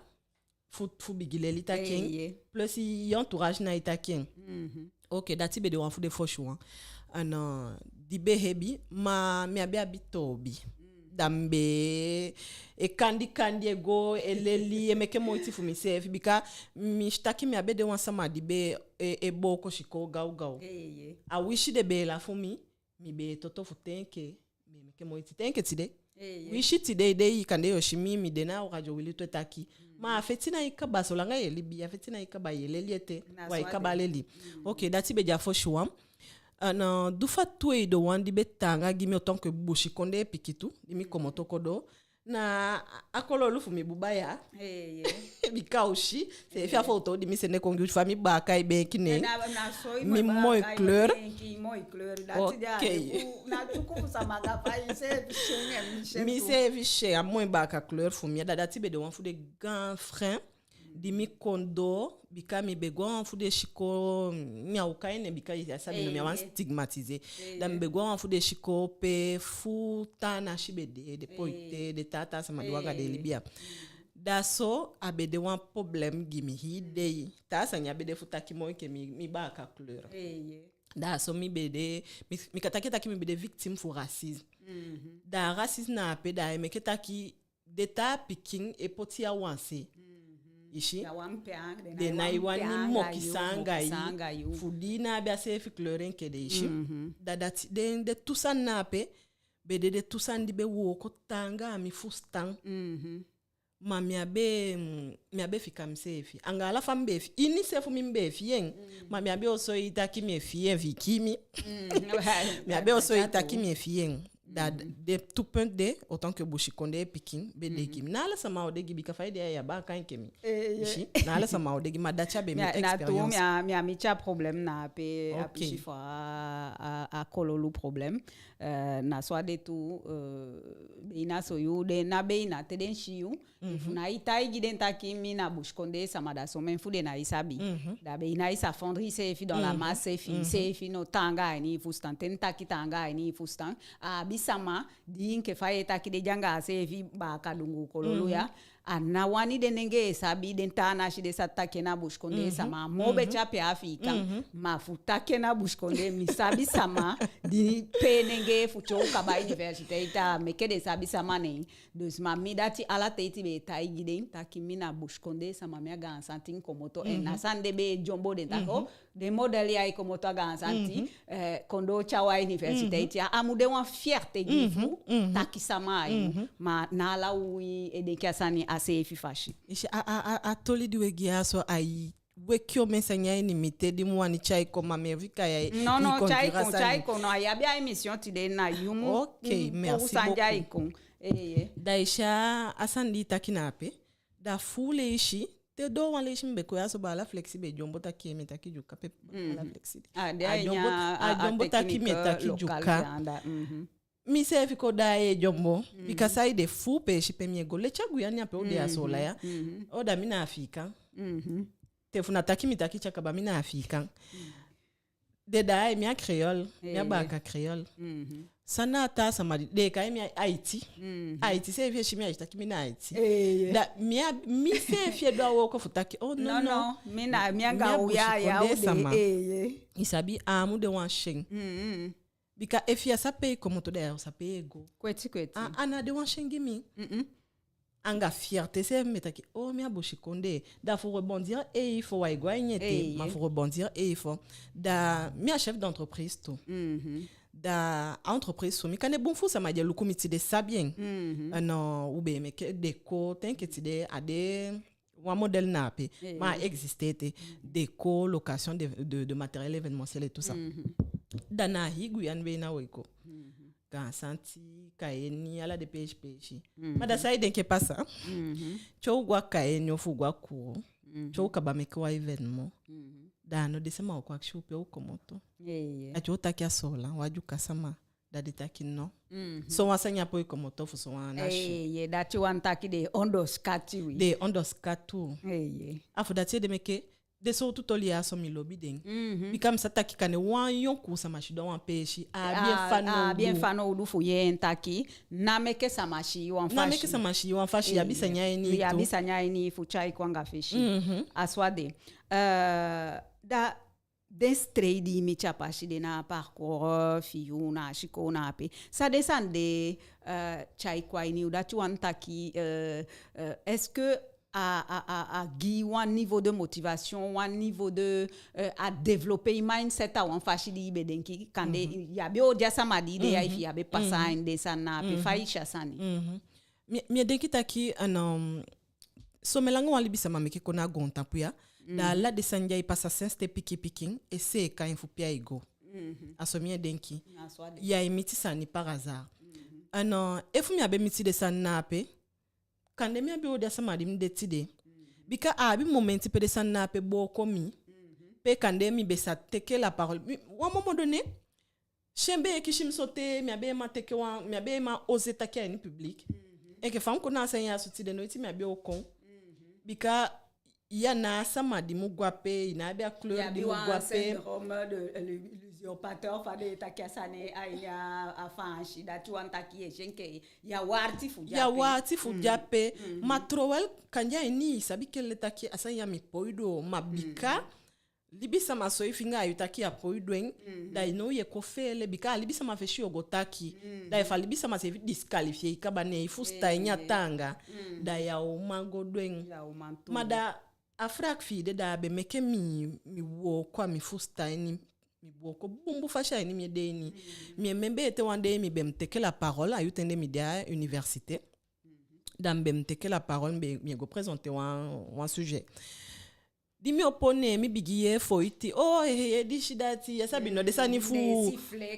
fu, fu bigin leli taki en. Plus i entourage ná e taki en. Ok, dati be de wan fu den fosi wan. En, eh, di be hebi, ma mi á be abi toobi. Da mi be e kandi kandi e go, e leli, e meke moiti fu miseefi. Bika mi si taki mi á be de wan sama di be e, e booko sikoo gawgaw. A wisi den be e lafu mi, mi be e toto fu te enke mi e meke moiti te enke tide. Wisi tide i de, i kande yo si mi, mi de na a Radio Wi Lutu e taki. Ma a feti ná e kaba, solanga ye libi, a feti ná e kaba, ye leli ete, wá e kaba leli. Ok, dati be de a fosi wan. En, eh, di fu a tweede wan di be taanga gi mi en tant que busikondee pikin tu, di mi komoto kon doo, na a kololu fu mi buba ya. Bika u si, seefi a foto di mi sende kon gi u, fa mi baaka e beenki ne en. Mi moi kleur. Ok. Miseefi si en, a moi baaka kleur fu mi ya. Da dati be de wan fu den gaan frein di mi kon doo, bika mi be go a wan fu den sikoo, mi á o kai nen bika i sabi no, mi á wani stigmatiser. Da mi be go a wan fu den sikoo pe fu taa nasi be de, den poite, den taa taa sama di u anga den e libi ya. Da so a be de wan problème gi mi hii dei. Taa sani á be de fu taki moo enke mi, mi baaka kleur. Da so mi be de, mi, mi kan taki taki mi be de victime fu racisme. Da racisme na ape da e meke taki den taa pikin e poti i a wan se. I si? Den ná e wani mokisi anga i fu di i ná abi a seefi kleur enke den, i si? Da dati, den, den tu sani na ape be de den tu sani di be wooko taanga a mi fusutan. Ma mi á be, mm, mi á be fika miseefi. Anga ala fa mi be e fii, ini se fu mi mi be e fii en. Ma mi á be o soi taki mi e fii en fi i kii mi. Mi á be o soi taki mi e fii en. Da den tu penti de, en tant que busikondee pikin, be de gi mi. Na ala sama o de gi, bika fa i de ya, ya baaka enke mi. I si? Na ala sama o de gi, ma dati a be mi expérience. Mi á, mi á miti a problème na ape, a pisi fu a, a, a kololu problème. Eh, na so a de tu, eh, be na so yu de, na be na te den si yu. Efu na i taigi den taki mi na busikondee sama, da somen fu den ná e sabi. Da be ná e sa fondre iseefi dans la masse, efi iseefi no taanga a ini i fusutan. Te mi taki taanga a ini i fusutan, a abi sama di enke fa ye taki de anga a seefi baaka dunguu kololu ya, a ná wani den nengee sabi, den taa nasi den sa taki en na busikondee sama. Moo be te a pe a Afiikan, ma fu taki en na busikondee, mi sabi sama di pe nengee fu tyow kaba université, i ta meke den sabi sama na en. Dus ma mi dati ala teiti be e taigi den taki mi na busikondee sama, mi a Gaan Santi komoto. En na san den be e dyombo den taki, o, den model ya e komoto a Gaan Santi, eh, kon doo te a wan université ya, a mu de wan fierté gi fu taki sama a yu. Ma na ala u e denki a sani a seefi fasi. I si a, a, a, a toli di we gi ya so, ai weki omen sani a ini mi te di mi wani tyai kon, ma mi e fika ya. No, no, tyai kon, tyai kon. No, a abi a émission tide, na yu mu. Ok, merci beaucoup. Tyai kon. Eeye. Da i si a sani di i taki na ape. Da fu leisi, te doo wan leisi mi be kon ya so, baala Flexi be dyombo taki, mi e taki Dyuka pe, baala Flexi. A dyombo taki mi e taki Dyuka. Mi seefi kon daai e dyombo. Bika saide, fu peesi pe mi e go, leti a Guyane, a pe u de a Soolan ya. O, da mi na Afiikan. Te fu na taki mi taki te a kaba, mi na Afiikan. Den daai mi a créole, mi a baaka créole. San na a taa sama di den e kai mi a Haïti. Haïti seefi e si mi, ai si taki mi na Haïti. Da mi a, mi seefi e du a wooko fu taki, o no, no, mi na, mi anga u ya, ya, u de sama. I sabi, a mu de wan syen. Bika efu ya sa pe i komoto, da ya sa pe i e go. Kweti, kweti. A, a ná de wan syen gi mi. Anga fierté seefi mi e taki, o, mi a busikondee. Da fu rebondir, eeye, fu wai go a ini ete, ma fu rebondir, eeye, fu, da mi a chef d'entreprise tu. Da a entreprise fu mi, kande bun fu sama di e luku mi tide sabi en. A no, u be e meke déco, te enke tide a de wan model na ape, ma a existe ete. Déco, location de, de, de matériel événementiel et tout ça. Da na a hii Guyane be na we go. Gaan Santi, Cayenne, ala den peesi peesi. Ma da san i denki e pasa? Te u go a Cayenne ofu u go a Kourou, te u kaba meke wan événement, da a no den sama o kon akisi u pe u komoto. A te u taki a Soolan, wan Dyuka sama, da den taki no. Sowan sani á poi komoto fu sowan nasi. Eeye, dati wani taki den e ondoskati wi. Den e ondoskati u. A fu dati ede meke den sowtu toli ya so mi lobi den. Bika mi sa taki kande wan yonkuu sama sidon a wan peesi, a abi en fanowdu. A abi en fanowdu fu yee en taki, ná meke sama si i wan fasi. Ná meke sama si i wan fasi, i abi sani a ini i tu. I abi sani a ini i fu tyai kon anga fesi. A so a de. Eh, da den strei di i miti a pasi de na a parcours, eh, fi yu na a sikoo na ape. San den sani de, eh, tyai kon a ini yu, dati wani taki, eh, eh, est-ce que a, a, a, a gi wan niveau de motivation, wan niveau de, eh, a développer i mindset a wan fasi di i be denki, kande i á be o de a sama di i de ya efu i á be pasa a ini den sani na ape, fa i si a sani. Mi, mi e denki taki, a no, somen langa wan libisama meke kon na a goontapu ya, da ala den sani di ai pasa sensi te pikin pikin e seeka en fu pe ai go. A so mi e denki. Ya e miti sani par hasard. A no, efu mi á be miti den sani na ape, kande mi á be o de a sama di mi de tide. Bika a abi momenti pe den sani na ape booko mi. Pe kande mi be sa teke la parole. Mi, wan moment donné, syen be e kisi mi sote, mi á be e man teke wan, mi á be e man oser taki a ini public. Enke fa mi kon na a sani ya so tide, noiti mi á be o kon. Bika ya ná a sama di mu go ape, i ná abi a couleur di mu go ape. Ya abi wan syndrome de, eh, l'usurpateur, fa den e taki a sani a ini a Faansi, dati wani taki i e si enke ya warti fu de ape. Ya warti fu de ape. Ma terwijl kande a ini i sabi kele taki a sani ya mi poi du, ma bika libisama soi finga a yu taki ya poi du en, da i now ye kon feele, bika a libisama fesi yo go taki. Da efu a libisama seefi disqualifier i kaba, ne i fusutan a ini a taanga, da ya o man go du en. Ma da a vraag fi i de, da a be meke mi, mi wooko a mi fusutan a ini, mi wooko bunbun fasi a ini mi ede ini. Mi e membe ete wan dei mi be mu teke la parole a yuu ten de mi de a université. Da mi be mu teke la parole, mi be, mi e go présenter wan, wan sujet. Di mi opo, ne mi bigin yee foiti, o, hehe, disi dati, ya sabi no, den sani fu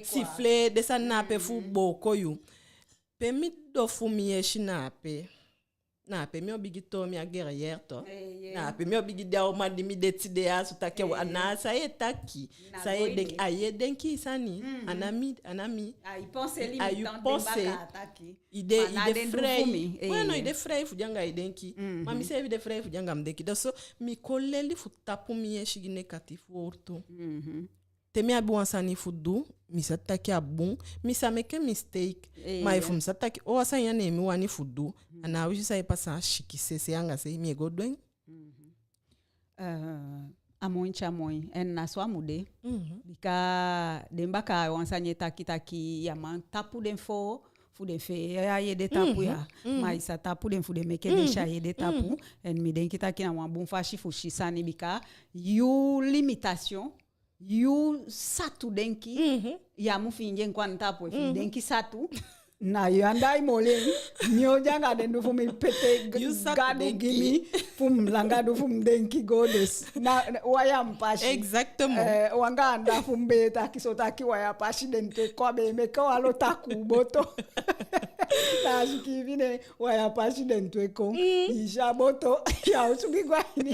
siffler, den sani na ape fu booko yu. Pe mi dofu mi yesi na ape. Na ape mi o bigin toon mi a guerrière tu. Na ape mi o bigin de a uman di mi de tide ya so taki, a ná san ye taki. San ye denki, a ye denki sani. A ná mi, a ná mi. A i pensée limitante, a i pensée. I de, i de frei. Ouais, non, i de frei fu de anga i denki. Ma mi seefi de frei fu de anga mi denki. Da so mi kon leli fu tapu mi yesi gi négatif wowtu. te mi abi wan sani fu du, mi sa taki a bun, mi sa meke mistake. Ma efu mi sa taki, o, a sani ya ne mi wani fu du, a ná a wisi san e pasa, sikin, sese anga sei, mi e go du en. Eh, a moi te a moi, en na so a mu de. Bika den bakaa wan sani e taki taki, ya man tapu den foo, fu den fee a i ede tapu ya. Ma i sa tapu den fu den meke den si a i ede tapu. En mi denki taki na wan bun fasi fu si sani, bika yu limitation, yu satu denki, ya mu fiingi en kon a tapu, efu i denki satu, na yu anda i moli en. Mi o de anga den du fu mi pe te Gadu gi mi fu mi langa du fu mi denki go, dus na, na waya mi pasi. Exactement. Eh, wan gaan anda fu mi be e taki so taki waya pasi den tu e kon, a be e meke wan lo takuu boto. Na a sikin fi den waya pasi den tu e kon. I si a boto, ya o subi go a ini.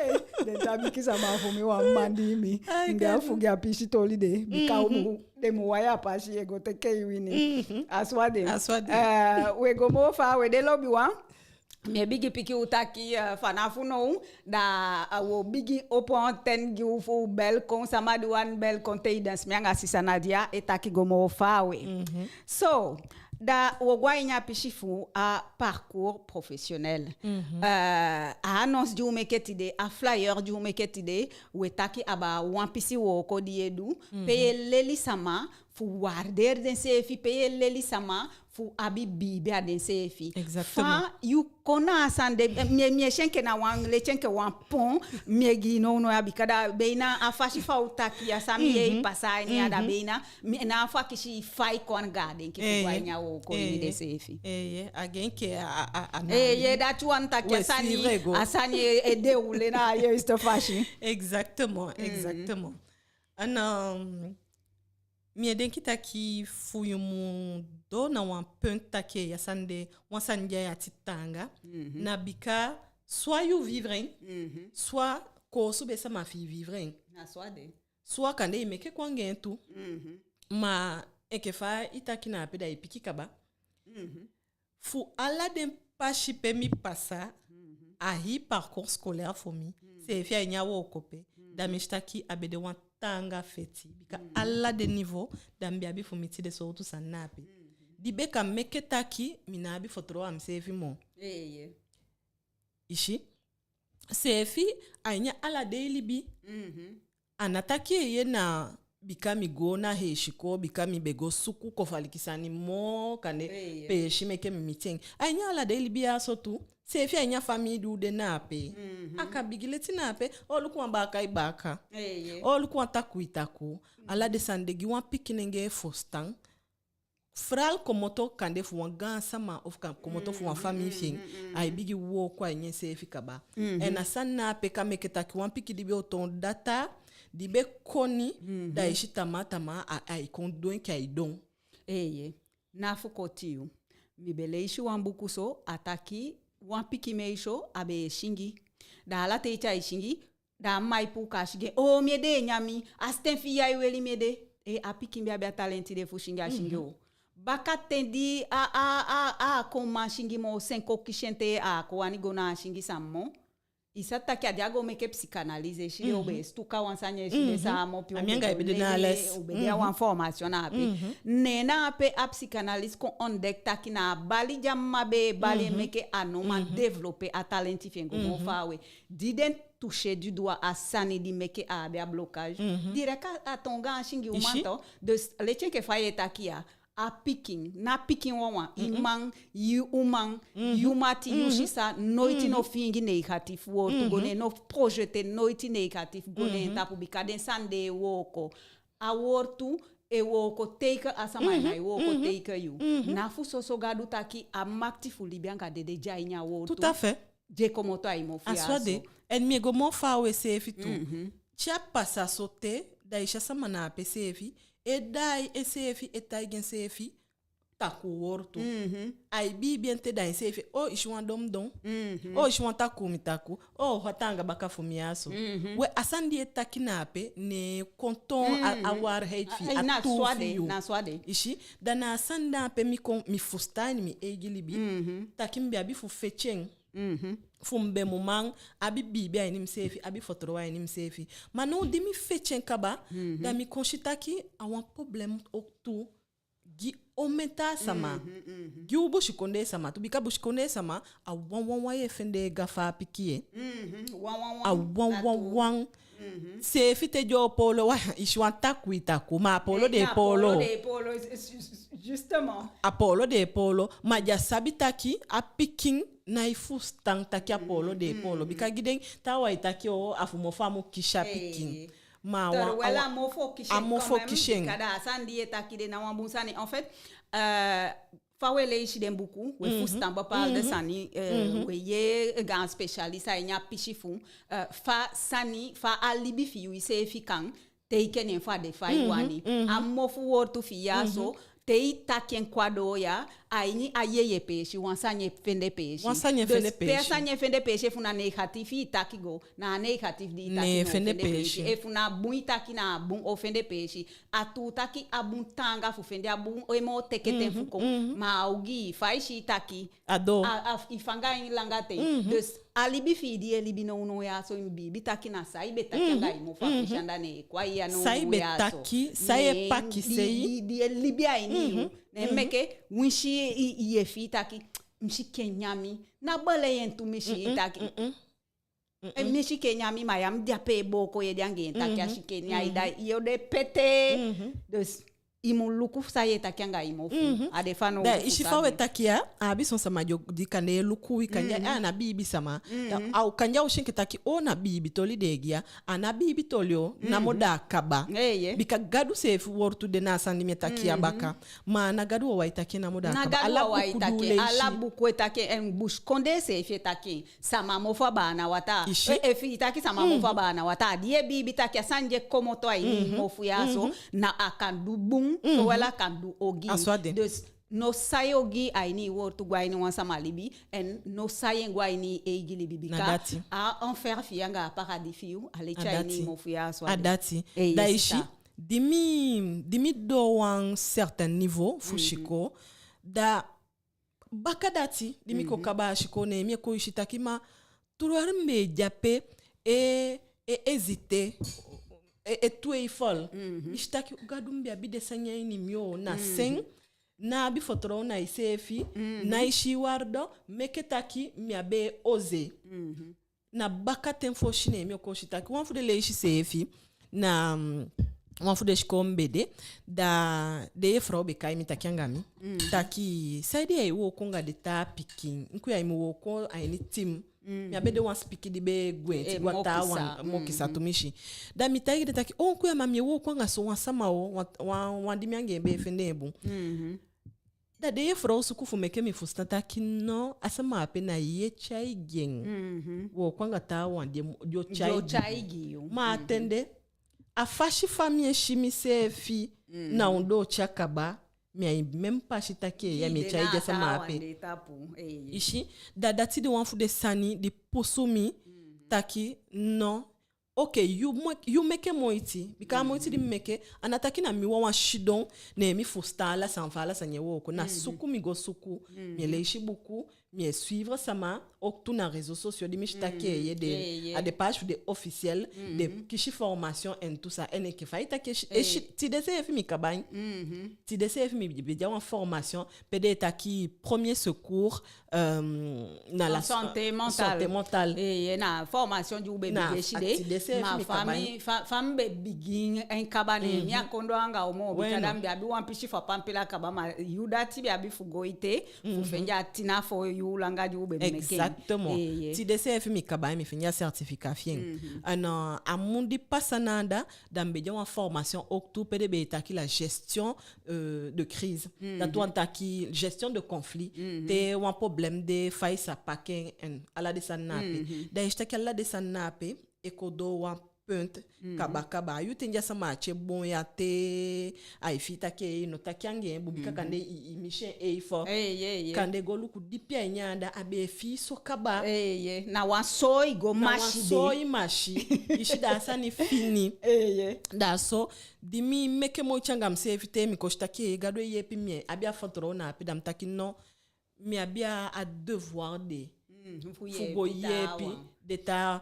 Eh, den tabiki sama fu mi, wan man di mi. Ai, mi de a Gadu. Fu gi a pisi toli de, bika u mu den mu waya pasi e go teke i wini. A so a de. A so a de. Eh, we go moo faawe, den lobiwan. Mi e bigin piki u taki, eh, fanafu now, da, eh, wo bigin opo antenne gi u fu bel kon, sama di wani bel kon, tijdens mi anga sisa Nadia e taki go moo faawe. So, da wo go a ini a pisi fu a parcours professionnel. Eh, a annonce di u meke tide, a flyer di u meke tide, we taki abaa wan pisi wooko di ye du, pe ye leli sama fu waardeer denseefi, pe ye leli sama fu abi biibi a denseefi. Exactement. Fa yu kon na a sani de, eh, mi e, mi e si enke na wan, leti enke wan pont mi e gi nownow ya, bika da beina a fasi fa u taki ya, san mi yee pasa a ini ya, da beina mi, na a fu akisi fa i kon anga a denki fu go a ini a wooko ini denseefi. Eeye, a gen enke a, a, a, eeye, dati wani taki a sani, a sani e, e dérouler na a juiste fasi. Exactement, exactement. En, um, mi e denki taki fu yu mu doo na wan point taki, eeye, a sani de, wan sani di a i ati taanga, na bika soit yu vivre en, soit koosube sama fi i vivre en. Na so a de. Soit kande i meke kon anga en tu. Ma enke fa i taki na ape, da i piki kaba. Fu ala den pasi pe mi pasa, a hii parcours scolaire fu mi, seefi a ini a wooko pe, da mi si taki a be de wan taanga feti. Bika ala den niveau, da mi be abi fu miti den sowtu sani na ape. Di be kan meke taki mi ná abi fitoow a miseefi moo. Eeye. I si, seefi a ini a ala dei libi. A ná taki eeye na bika mi go na hei sikoo, bika mi be go suku kofaliki sani moo kande peesi meke mi miti en. A ini a ala dei libi ya so tu, seefi a ini a famii di u de na ape. A kan bigin leti na ape, o luku wan baaka e baaka. O luku wan takuu e takuu. Ala den sani de gi wan pikinengee fusutan. Vooral komoto kande fu wan gaansama of kan komoto fu wan famii fi en, ai bigin wooko a ini enseefi kaba. En a sani na ape kan meke taki wan pikin di be o toon data, di be koni, da i si tamaa tamaa a, ai kon du enke ai don. Eeye, ná fu koti yu. Mi be leisi wan buku so, a taki wan pikin meisyo a be e singi. Da ala ten te ai singi, da a mma e puu kaasi gi en, oo, mi ede e nyan mi, a sten fi i ya e weli mi ede. Eh, a pikin be abi a talenti de fu singi, a singi o. Bakaten di a, a, a, a kon man singi moo, sen kon kisi en te a kon wani go na a singi sani moo. I sa taki a di a go meke psychanalyse, i si de, u be e stuka wan sani, i si de, sama moo pe u be de na les, u be de a wan formation na ape. Ne na ape a psychanalyse kon ontdek taki na a bali di a mma be e bali en meke a no man développer a talenti fi en go moo faawe. Di den toucher du doigt a sani di meke a abi a blocage. Direct a, a toon gaan singi uman tu. Dus, leti enke fa ye taki ya, a pikin, na pikin wawan, i man, yu uman, yu mati, yu sisa, noiti no fiingi negatief wowtu go ne en, no projeter noiti negatief go ne en tapu, bika den sani de e wooko. A wowtu e wooko tegen a sama, en ai wooko tegen yu. Na fu soso Gadu taki a makiti fu libi anga dede de a ini a wowtu. Tout à fait. Di e komoto a i mofu ya so. A so a de. En mi e go moo faawe seefi tu. Te a pasa so te, da i si a sama na ape seefi e daai enseefi, e taigi enseefi takuu wowtu. Ai biibi en te, da enseefi, o, i si wan domdom. O, i si wan takuu mi takuu. O, fa taanga baka fu mi ya so. We, a sani di e taki na ape, ne kon toon a, a waarheid fi i, a tuu fi yu. I si, da na a sani na ape mi kon, mi fusutan a ini mi eigi libi. Taki mi be abi fu feti en. Fu mi be mu man abi biibi a ini miseefi, abi fitoow a ini miseefi. Ma now di mi feti en kaba, da mi kon si taki a wan problème ook tu gi omen taa sama. Gi u busikondee sama tu, bika busikondee sama, a wan wan wan ye fende gafa pikin ye. A wan wan wan. Seefi te den o poolo, wan, i si wan takuu i takuu, ma a poolo den e poolo. Justement. A poolo den e poolo, ma den á sabi taki a pikin nái fusutan taki a poolo den e poolo. Bika gi den, taawan e taki o, a fu mofu á mu kisi a pikin. Ma a wan, a mofu o kisi en quand même, bika da a sani di ye taki de na wan bun sani. En fait, euh, fa we leisi den buku, we fusutan bepaalde sani, euh, we yee gaan spécialiste a ini a pisi fu, euh, fa sani, fa a libi fi i seefi kan teke en fu a de fa i wani. A mofu wowtu fi i ya so, te i taki en kon a doo ya, a ini a yeye peesi, wan sani e fende peesi. Wan sani e fende peesi. Dus pe a sani e fende peesi, efu na negatief i taki go, na a negatief di i taki o fende peesi. Efu na bun i taki, na a bun o fende peesi. A tuu taki a bun taanga fu fende a bun, e moo teke ten fu kon. Ma a ogii, fa i si i taki, a doo. A, a, i fanga en langa ten. Dus a libi fi i di ye libi nownow ya so, i mu biibi taki na san i be taki anga i mofu a fesi anda, ne e kon a i ya nownow ya so. San i be taki, san ye pakisei. Di, di, di ye libi a ini yu. Ne meke winsi i, i ye fii taki, mi sikin e nyan mi. Na bele en tumisi i taki. Eh, mi sikin e nyan mi, ma ya mi de ape e booko ye de anga en taki a sikin e nyan i, da yo de pete. Dus i mu luku san ye taki anga i mofu. A de fanowdu. Da i si fa we taki ya, a abi son sama di o, di kande e luku wi kande, eh, a ná biibi sama. Da a o kande a o si enke taki, o, na biibi toli den e gi ya. A ná biibi toli o, namo da a kaba. Bika Gadu seefi wowtu de na a sani di mi e taki ya baka. Ma a ná Gadu wawan e taki en namo da a kaba. Ala buku e taki en, busikondee seefi e taki en. Sama mofu a baana wataa. I si? E, efi i taki sama mofu a baana wataa, di ye biibi taki a sani di e komoto a ini i mofu ya so, na a kan du bun, sowel a kan du ogii. A so a de. Dus no sai ogii a ini i wowtu go a ini wan sama libi, en no sai en go a ini i eigi libi, bika a enfer fi i anga a paradis fi i, a leti a ini i mofu ya so a de. A dati. Da i si, di mi, di mi doo wan certain niveau fu sikoo, da baka dati, di mi kon kaba a sikoo, ne mi e kon, i si taki ma, terwijl mi be de ape, e, e hésiter, e, e twijfel. I si taki Gadu, mi be abi den sani ya a ini mi o, na sen, ná abi fitoow na iseefi, ná i si i waarde, meke taki mi á be e oser. Na bakaten fosi ne mi o kon si taki wan fu den leisi seefi na, mm, wan fu den sikoo mi be de, da den yefrow be kai mi taki anga mi, taki saide ya e wooko anga den taa pikin, enke ya i mu wooko a ini team. Mi á be de wan sipiki di be gwenti go a taawan, mokisa tumisi. Da mi taigi den taki, o, enke ya ma mi e wooko anga so wan sama o, wan, wan, wan di mi anga en be e fende en bun. Da den yefrow suku fu meke mi fusutan taki no, a sama ape na yu e tyai gi en. Wooko anga taawan di o tyai gi yu. Ma a ten de, a fasi fa mi e si miseefi, na ondoo te a kaba, mi á e même pas si taki ya mi e tyai gi a sama ape. I si, da dati de wan fu den sani di pusu mi taki no, oke, yu mo-, yu meke moiti, bika a moiti di mi meke, a ná taki na mi wawan sidon, ne mi fusutan ala san, fa ala sani e wooko. Na suku mi go suku, mi e leisi buku, mi e suivre sama, ook tu na réseaux sociaux di mi si taki e yee den, a den page fu den officiel, den kisi formation en tout ça. En enke fa i taki e si, e si, tide seefi mi kaba en. Tide seefi mi be de a wan formation, pe den e taki premier secours, euh, na la santé mentale. Santé mentale. Eeye, na formation di u be bigin e si de. Ma fa mi, fa, fa mi be bigin en kaba, ne mi á kon doo anga u moo, bika da mi be abi wan pisi fu a pampila kaba, ma yu dati be abi fu go ete fu fende a tina fo yuu langa di u be meke en. Exactement. Eeye. Tide seefi mi kaba en, mi fende a certificat fi en. En, euh, a mun di pasa na anda, da mi be de a wan formation ook tu pe den be e taki la gestion euh, de crise. Dati wani taki gestion de conflit. Te wan problème de, fa i sa paki en, en ala den sani na ape. Da i si taki ala den sani na ape e kon doo wan punt kaba kaba. Yu ten di a sama ati e bon ya te ai fii taki i no taki anga en bun, bika kande i, i misi en eifo. Kande go luku dipi a ini en anda, a be e fii so kaba. Na wan soi go masi de. Na wan soi masi. I si, da a sani fini. Da so di mi meke moiti anga miseefi te mi kon si taki Gadu e yeepi mi, abi a fitoow na ape, da mi taki no, mi abi a devoir de fu go yeepi den taa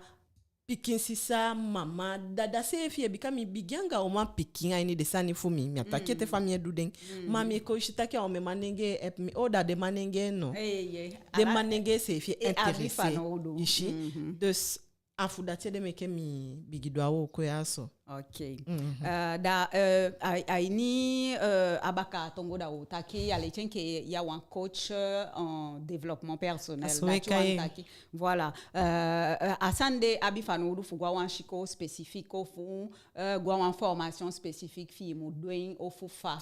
pikin sisa, mama, dada seefi, bika mi bigin anga uman pikin a ini den sani fu mi. Mi á taki ete fa mi e du den. Ma mi e kon si taki a omen manengee e help mi. O, da den manengee no. Den manengee seefi e intéressé. I si. Dus a fu dati ede meke mi bigin du a wooko ya so. Ok. Euh, da, euh, a, a ini, euh, a baka tongo da u taki, a leti enke ya wan coach, euh, en développement personnel. A so e kai en. Voilà. Euh, euh, a sani de abi fanowdu fu go a wan sikoo spécifique ofu, euh, go a wan formation spécifique fi i mu du en ofu fa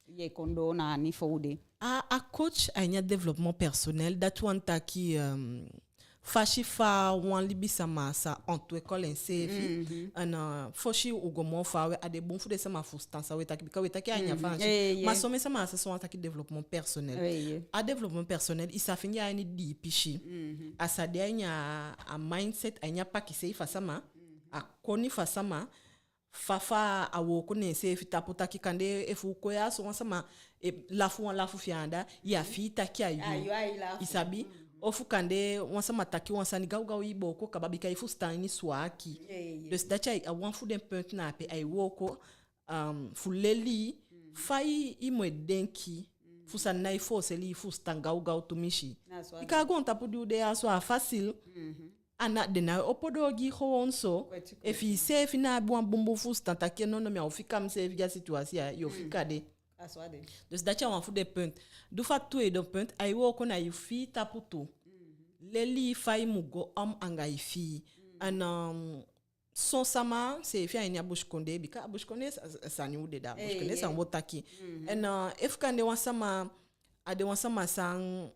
i e kon doo na a niveau de? A, a coach a ini a développement personnel, dati wani taki, euh, fasi fa wan libisama sa ontwikkel enseefi. En, euh, fosi u go moo faawe, a de bun fu den sama fusutan san u e taki, bika u e taki a ini a Faansi. Ma somen sama á sa so wan taki développement personnel. A développement personnel i sa fende a ini dii pisi. A sa de a ini a, a mindset, a ini a pakisei fu a sama, a koni fu a sama, fa fa a wooko ne enseefi tapu, taki kande efu u kon ya so wan sama e lafu wan lafu fi en anda, i á fii taki a yu. I sabi? Ofu kande wan sama taki wan sani gawgaw, i booko kaba bika i fusutan ini swaki. Dus dati a wan fu den punt na ape ai wooko, um, fu leli i fa i mu e denki, fu sani ná e fooseli i fusutan gawgaw tumisi. Bika a goontapu di u de ya so a facile. A ná, den ná e opo doo gi i gewoon so. Efi i seefi ná abi wan bunbun fusutan taki nono, mi á o fika miseefi gi a situation ya, yo fika de. Dus dati a wan fu den punt. Di fu a tweede punt, ai wooko na i fii tapu tu. Leli i fa i mu go om anga i fii. En, um, son sama seefi a ini a busikondee, bika a busikondee sa, sa, sani u de, da a busikondee sani u o taki. En, uh, efu kande wan sama, a de wan sama san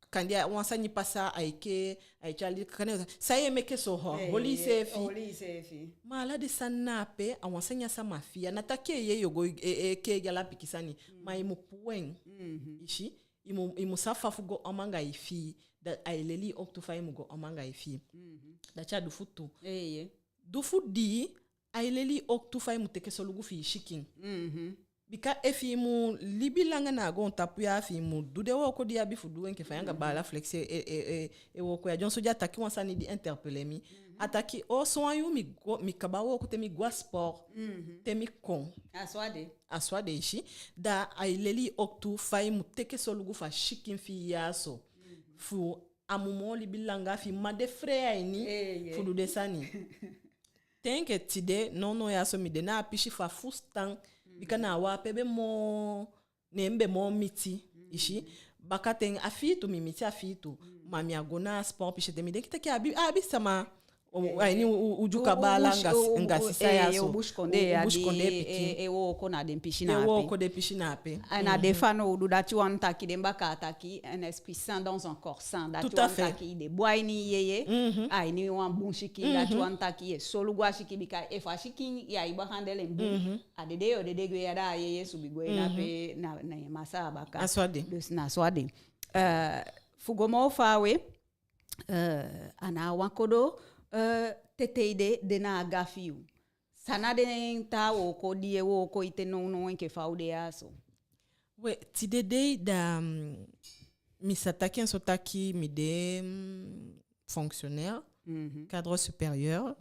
kande a wan sani pasa, ai kee, ai tyali, kande san ye meke so, ho, holi iseefi. Ma ala den sani na ape, a wan sani a sama fii. A ná taki ye, yo go e, e kee gi ala pikin sani. Ma i mu puu en. I si, i mu, i mu sabi fa fu go om anga i fii. Da ai leli i oktu fa i mu go om anga i fii. Dati a di fu tu. Di fu dii, ai leli i oktu fa i mu teke solugu fi i sikin. Bika efi i mu libi langa na a goontapu ya, fi i mu du den wooko di i abi fu du, enke fa yu anga baala Flexi e, e, e, e wooko ya. Dyonson di a taki wan sani di interpellé mi. A taki, o, sowan yuu mi go, mi kaba wooko te mi go a sport. Te mi kon. A so a de. A so a de, i si. Da ai leli i oktu fa i mu teke solugu fu a sikin fi i ya so. Fu a mu moo libi langa, fi i man de fii a ini fu du den sani. Te enke tide, nownow ya so mi de na a pisi fu a fusutan, bika na a wan pe be moo, ne mi be moo miti, i si. Bakaten a fii tu, mi miti a fii tu, ma mi á go na a sport pisi ete. Mi denki taki a abi, a abi sama, o, a ini u, u, u Dyuka baala anga, anga sisa ya so. U busikondee ya di e, e wooko na den pisi na ape. E wooko den pisi na ape. A na den fanowdu, dati wani taki den bakaa taki, un esprit sain dans un corps sain. Dati wani taki i de bun a ini i yeye, a ini wan bun sikin. Dati wani taki ye solugu a sikin, bika efu a sikin ya e behandel en bun, a dede yo dede gwe ya, da a yeye subi gwe na pe, na, na en masaa baka. A so a de. Dus na so a de. Euh, fu go moo faawe, euh, a na wan kodo, euh, tetei de, de na a gafi yu. San na den taa wooko di ye wooko ete nownow enke fa u de ya so? We, tide dei da, mm, mi sa taki en so taki mi de, mm, fonctionnaire, cadre supérieur,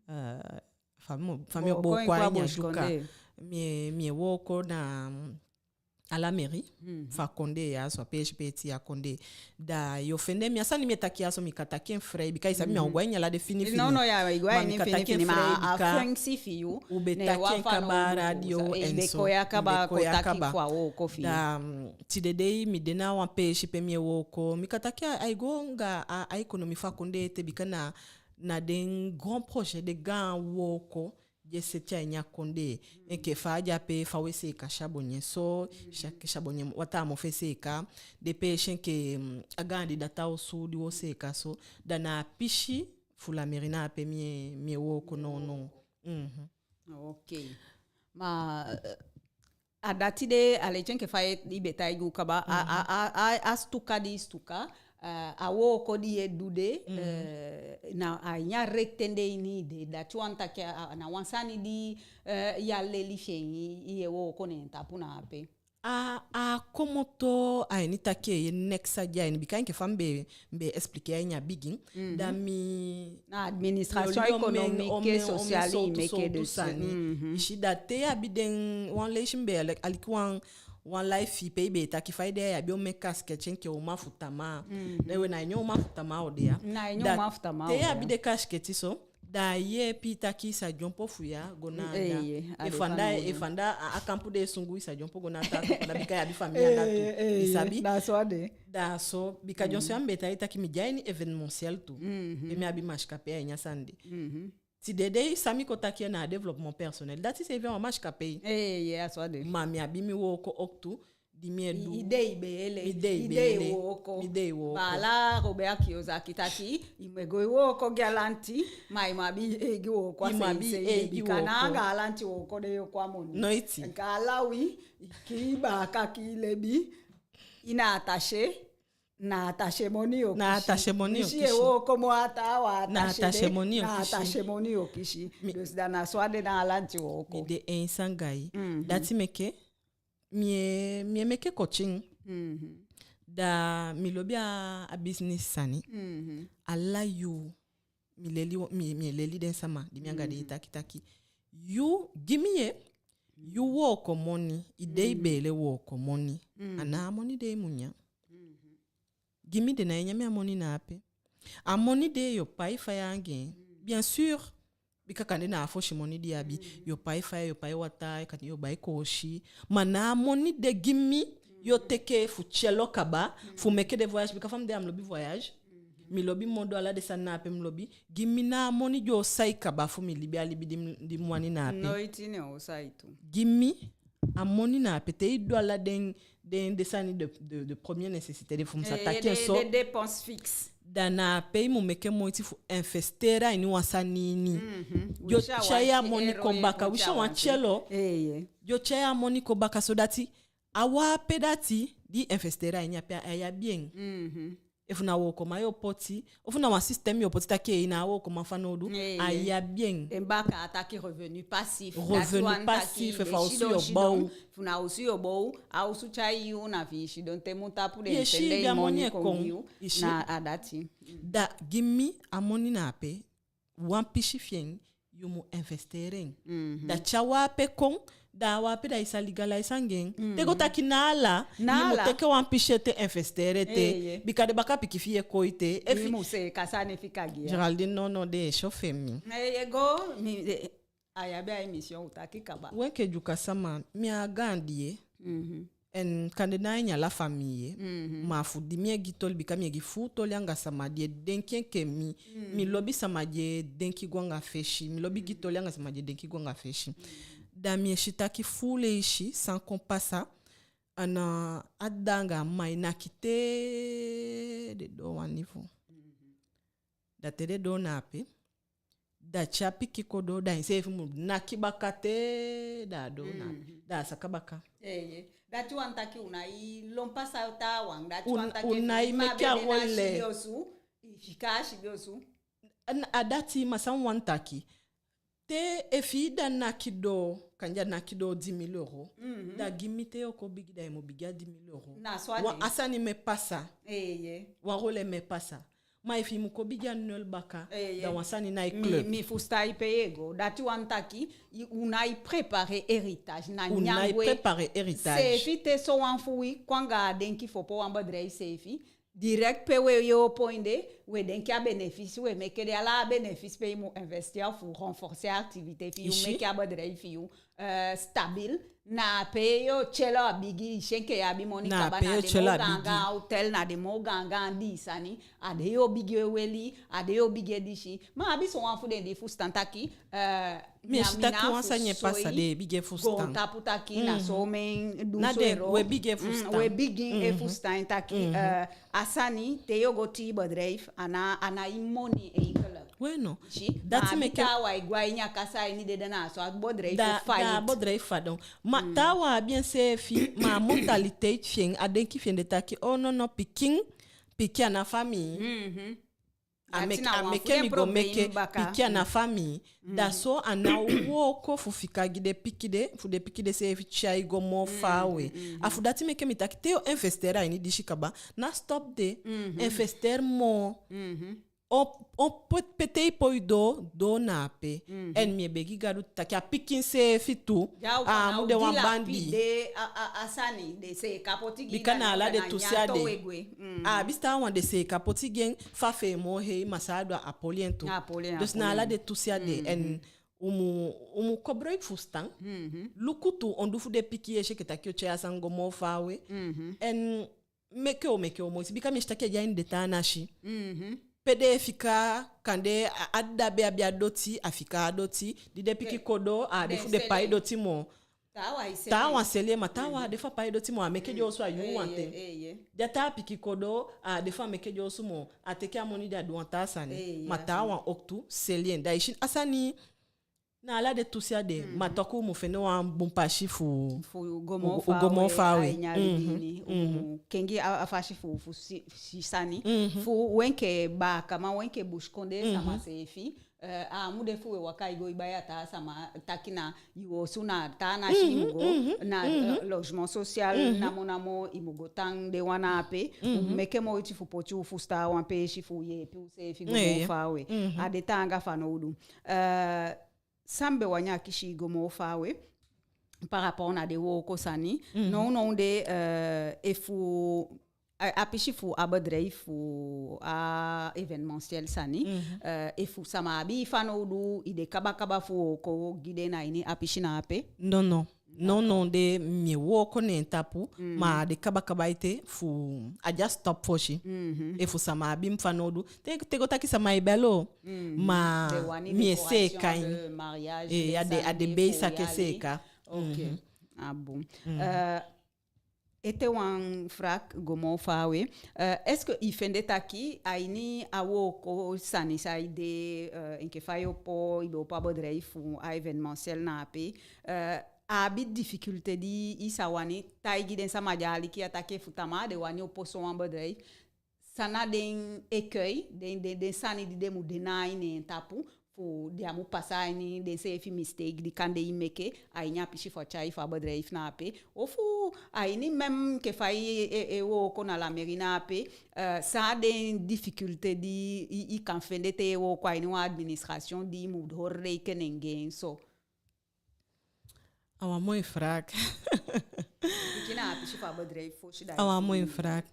euh, fa mi o, fa mi o booko en a ini a Dyuka. Mi e, mi e wooko na, mm, à la mairie fu a kondee ya so, a peesi pe e tii a kondee. Da yo fende mi, a sani mi e taki ya so mi kan taki en frei, bika i sabi mi á o go a ini ala den fini fini. Non, non, ya, i go a ini fini fini, ma a fensi fi yu, u be taki en kaba a radio en so. U be kon ya kaba kon taki fu a wooko fi i. Da, mm, tide dei mi de na wan peesi pe mi e wooko, mi kan taki a, ai go anga a, a économie fu a kondee ete, bika na, na den grand projet, den gaan wooko di e seti a ini a kondee. Enke fa a de ape, fa we seeka Charbonnière so, Charbonnière, wataa mofu e seeka, den peesi enke, mm, a gaandi data osu di wo seeka so, da na a pisi fu la mairie na ape mi e, mi e wooko nownow. Mhm. Ok. Ma, euh, a dati de, a leti enke fa i be taigi u kaba, a, a, a, a, a stuka di i stuka, eh, a wooko di ye du de, eh, na a ini a rechten de ini i de. Dati wani taki a, a, na wan sani di, eh, ya leli fi en, i, i e wooko ne en tapu na ape. a, a komoto a ini taki e neks a di a ini, bika enke fa mi be, mi be expliquer a ini a bigin. Da mi... Na administration économique et sociale i meke, dus sani. I si, da te i abi den, wan leisi mi be aliki, aliki wan, wan live pe i be taki fa i de, i abi omen casquette enke uman fu tamaa. Da we, na ini uman fu tamaa o de ya. Na ini uman fu tamaa o de ya. Te i abi den casquette so, da a yeepi i taki i sa dyonpo fu ya go na anda. Efu anda, efu anda a, a kampu de sungu, i sa dyonpo go na a taa kampu anda, bika i abi famii anda tu. I sabi? Da so a de. Da so, bika dyonson ya mi be taigi i taki mi de a ini événementiel tu. Pe mi abi masikapei a ini a sani de. Tide dei san mi kon taki ya na développement personnel. Dati seefi a wan masikapei. Ma mi abi mi wooko ook tu. Di mi e du. I dei beele. Mi dei beele. I dei wooko. Mi dei wooko. Baala Robert Kiyosaki taki, i mu e go e wooko gi a lanti, ma i mu abi i eigi wooko a seisei. I mu abi i eigi wooko. Bika na anga a lanti wooko den e kon a moni. Noiti. Enke ala wi, i kii baaka, kii lebi, i na attaché, na attaché moni yo kisi. Na attaché moni yo kisi. Winsi i e wooko moo a taawan attaché de, na attaché moni yo kisi. Na attaché moni yo kisi. Mi... Dus da na so a de na a lanti wooko. Mi de eens anga i. Dati meke mi e, mi e meke coaching. Da mi lobi a, a business sani. Ala yuu mi leli, mi, mi e leli den sama di mi anga den e taki taki: Yu, gi mi ye, yu wooko moni, i dei beele wooko moni. A ná a moni de i mu nyan. Gi mi, den ná e nyan mi a moni na ape. A moni de yo pai faya anga en. Bien sûr. Bika kande na a fosi moni di i abi, yo pai faya, yo pai wataa, kande yo bai koosi. Ma na a moni de gi mi, yo teke fu tyelo kaba, fu meke den voyage, bika fa mi de a mi lobi voyage. Mi lobi modo, ala den sani na ape mi lobi. Gi mi na a moni di o sai kaba fu mi libi a libi di mi, di mi wani na ape. Noiti ne o sai tu. Gi mi a moni na ape, te i du ala den, den, den sani de, de, de première nécessité de, fu mi sa taki en so. Des dépenses fixes. Da na ape i mu meke moiti fu investeri a ini wan sani ini. Yo tyai a moni kon baka, winsi a wan tyelo. Yo tyai a moni kon baka, so dati a wan ape dati di i investeri a ini ape, a ya bien. Efu na wookoman yo poti, ofu na wan système yo poti taki i na a wookoman fanowdu, a ya bien. En baka a taki revenu passif. Revenu passif, efu a osu yo bow. Efu na osu yo bow, a osu tyai yu na fi i sidon te mun tapu, den sende i moni kon gi yu. Na a dati. Da gi mi a moni na ape, wan pisi fi en, yu mu investeri en. Da te a wan ape kon, da a wan ape da i sa legalize anga en. Te go taki na ala, yu mu teke wan pisi ete investeri ete. Bika den baka pikin fi i e kon ete. Efi i mu seeka sani fika gi ya. Géraldine, non, non, den e chauffer mi. Eye go, mi, a ya be a émission u taki kaba. Wi enke Dyuka sama, mi a gaandi ye. En kande na a ini ala famii ye. Ma fu di mi e gi toli, bika mi e gi fuu toli anga sama di e denki enke mi. Mi lobi sama di e denki go anga fesi. Mi lobi gi toli anga sama di e denki go anga fesi. Da mi e si taki fuu leisi san kon pasa, a na a dda anga a mma e naki te den doo wan niveau. Da te den doo na ape, da te a pikin kon doo, da enseefi mu naki baka te da a doo na ape, da a saka baka. Eye. Dati wani taki u nái lon pasa taawan, dati wani taki u nái meke a rôle. I fika a sibi osu. A dati, ma san mi wani taki. Te efi i dda naki doo, kande a naki doo dix mille euros. Da gi mi, te yo kon bigi, da i mu bigi a dix mille euros. Na so a de. Wan sani mu e pasa. Wan rôle mu e pasa. Ma efi i mu kon bigi a nul baka, da wan sani nái club. Mi, mi fusutan i pe ye go. Dati wani taki, u nái préparer héritage. Na nyan gwe. U nái préparer héritage. Seefi te sowan fu wi kon anga a denki fu opo wan bedrijf seefi, direct pe we opo en de, we denki a bénéfice, we meke de, ala a bénéfice pe i mu investir fu renforcer a activité fi yu, meke a bedrijf fi yu eh, stabil. Na pe yo tyelo a bigi, i si enke i abi moni kaba, na den moo gaangaan hôtel, na den moo gaangaan dii sani, a de yo bigi e weli, a de yo bigi e disi. Ma abi sowan fu den di fusutan taki, eh, mi e si taki wan sani e pasa, den e bigi e fusutan. Goontapu taki na so men du so e rond. We bigi e fusutan. We bigi e fusutan taki, eh, a sani, te yo go tii bedrijf, a ná, a ná i moni enkel. Weno, dati meke taawan e gwe a ini a kasa ini dede, na so a bedrijf e faillite. Da a bedrijf fadon. Ma taawan abi enseefi, ma a mentalité fi en, a denki fi en de taki, oh non non, pikin, pikin a ná famii. a meke, a meke mi go meke pikin a na famii. Da so a ná wooko fu fika gi den pikin de, fu den pikin de seefi tyai go moo faawe. A fu dati meke mi taki te yo investeer a ini disi kaba, ná stop de. Investeer moo. On, on pe, pe te i poi doo, doo na ape. En mi e begi Gadu taki a pikin seefi tu, a á mu de wan bandi. A, a, a sani, den seeka poti gi. Bika na ala den tu se a de. A abi taa wan den seeka poti gi en fa fee moo hei, ma san a du a poli en tu. Dus na ala den tu se a de. En u mu, u mu koboloiki fusutan. Luku tu on du fu den pikin e si enke taki yo tyai a sani go moo faawe. En meke o meke o moiti, bika mi e si taki a de a ini den taa nasi. Pe den e fika, kande a, a dda be abi a doti, a fika a doti, di den pikin kon doo, a á de fu den pai doti moo. Taawan seli en, ma taawan á de fu a pai doti moo, a meke den osu a yuu wanten. Di a taa pikin kon doo, a á de fu a meke den osu moo, a teke a moni de a du wan taa sani. Ma taawan oktu seli en. Da i si a sani, na ala den tu se a de, ma toku u mu fende wan bun pasi fu, fu go moo faawe. U mu kengi a, a fasi fu, fu si, si sani. Fu wi enke baakaman, wi enke busikondee sama seefi, eh, a á mu de fu we waka e go e bai a taa sama taki na i osu, na taa nasi i mu go, na, eh, logement social, namo namo i mu go tan den wan na ape. U mu meke moiti fu poti u fusutan a wan peesi fu yeepi u seefi go moo faawe. A de taanga fanowdu. Eh, san mi be wani akisi i go moo faawe, par rapport na den wooko sani. Nownow de, eh, efu a, a pisi fu a bedrijf fu a événementiel sani, eh, efu sama abi i fanowdu, i de kabakaba fu wooko gi den na ini a pisi na ape? Non, non. Nownow de mi e wooko ne en tapu, ma a de kabakaba ete fu a dya stop fosi. Efu sama abi mi fanowdu, te, te go taki sama e bel o. Ma mi e seeka en. Eh, a de, a de beisak e seeka. Ok. Ah bon. Eh, ete wan vraag go moo faawe. Eh, est-ce que i fende taki a ini a wooko sani san i de, eh, enke fa i opo, i be opo a bedrijf fu a événementiel na ape, eh, a abi difficulté di i sa wani taigi den sama di e aliki i taki efu tamaa den wani opo so wan bedrijf, san na den écueil, den, den, den sani di den mu de na ain ne en tapu, fu den á mu pasa a ini den seefi mistake di kande i meke a ini a pisi fu a tyai fu a bedrijf na ape, ofu a ini même enke fa i e, e, e wooko na la mairie na ape, eh, san na den difficulté di i, i kan fende te i e wooko a ini wan administration di i mu holi rekening gi en so? A wan moi vraag. Bigin na a pisi fu a bedrijf fosi, da a wan moi vraag.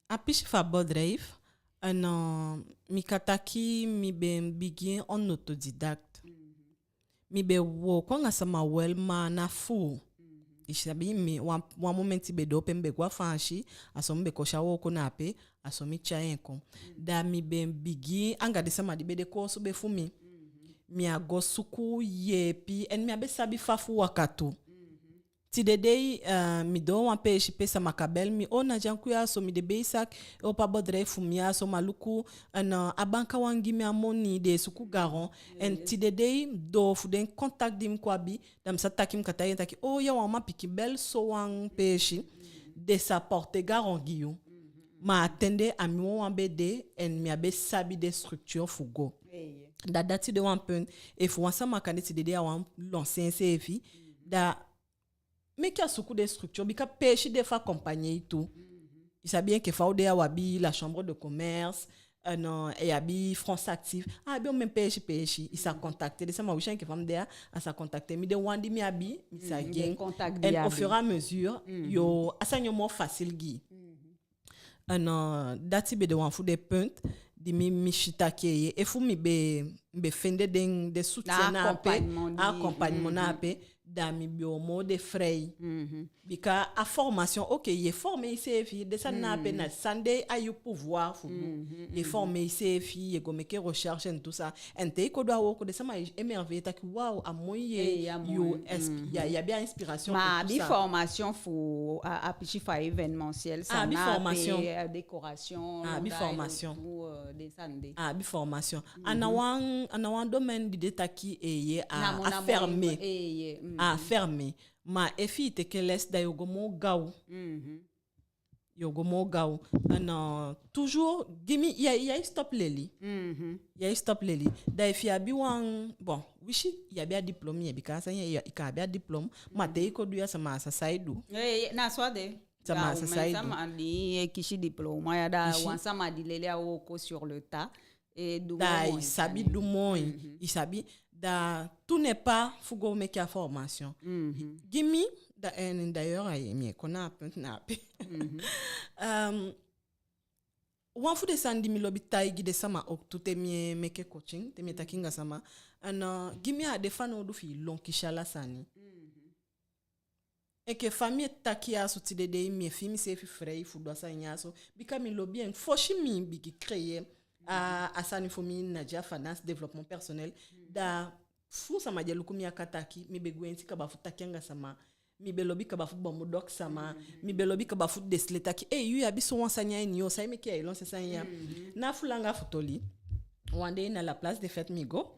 A pisi fu a bedrijf, en, eh, mi kan taki mi be bigin en autodidacte. Mi be wooko anga sama wel, ma ná fu. I sabi, mi wan, wan momenti be doo pe mi be go a Faansi, a so mi be kon si a wooko na ape, a so mi tyai en kon. Da mi be bigin anga den sama di be de koosube fu mi. Mi á go suku yeepi, en mi á be sabi fa fu waka tu. Tide dei, eh, mi doo wan peesi pe sama kan bel mi: "O, na Dyanku ya so, mi de beisak e opo a bedrijf fu mi ya so, ma luku, en, eh, a banka wani gi mi a moni, den e suku garant." En tide dei, doo fu den contact di mi kon abi, da mi sa taki mi kan taigi en taki: "O, ya wan man pikin, bel sowan peesi, den sa porter garant gi yu." Ma a ten de a mi wawan be de, en mi á be sabi den structure fu go. Da dati de wan punt, efu wan sama kande tide dei a wani lancer enseefi, da meke a suku den structure, bika peesi de fu accompagner i tu. I sabi, enke fa u de ya, u abi la chambre de commerce, eh, non, i abi France Active, a abi omen peesi peesi, i sa contacter den sama. Wi si, enke fa mi de ya, a sa contacter mi, den wan di mi abi, mi sa gi en. En au fur et à mesure, yo, a sani o moo facile gi i. En, eh, dati be de wan fu den punt di mi, mi si taki, efu mi be, mi be fende den, den soutien na ape, accompagnement na ape, da mi be o moo de frei. Bika a formation, ok, ye former iseefi, den sani na ape na san de a yu pouvoir fu du. Ye former iseefi, ye go meke recherche en tout ça. En te i kon du a wooko, den sama e émerveiller taki: "Waw, a moi ye." Yu abi a inspiration. Ma a abi formation fu a, a pisi fu a événementiel, a abi formation, décoration, a abi formation. A abi formation. A na wan, a na wan domaine di de taki, eh, ye, a, a fermé. A fermé. Ma efi i teke les, da yo go moo gaw. yo go moo gaw. En, euh, toujours, gi mi, ya, ya e stop leli. Ya e stop leli. Da efi i abi wan, bon, wisi i abi a diplôme, bika san ya, ya, i kan abi a diplôme, ma te i kon du ya, sama á sa san i du. Eh, na so a de. Sama á sa san i du. Sama di e kisi diplôme ya, da wan sama di leli a wooko sur le tas. Da i sabi du moi, i sabi, da tout n'est pas fu go meke a formation. Gi mi, da, en d'ailleurs, ai, mi e kon na a punt na ape. Um, wan fu den sani di mi lobi taigi den sama ook tu te mi e meke coaching, te mi e taki anga sama, en, uh, gi mi a de fanowdu fi i lon kisi ala sani. Enke fa mi e taki ya so tide dei, mi e fii miseefi frei fu du a sani ya so. Bika mi lobi en. Fosi mi bigin créer a, a sani fu mi, Nadia Fanas Développement Personnel. Da fu sama di e luku mi, a kan taki, mi be gwenti kaba fu taki anga sama. Mi be lobi kaba fu bemboek sama. Mi be lobi kaba fu déceler taki, ei, yu abi sowan sani a ini yu, san e meke ya e lancer sani ya. Na fu langa fu toli. Wan dei na la place des fêtes mi go.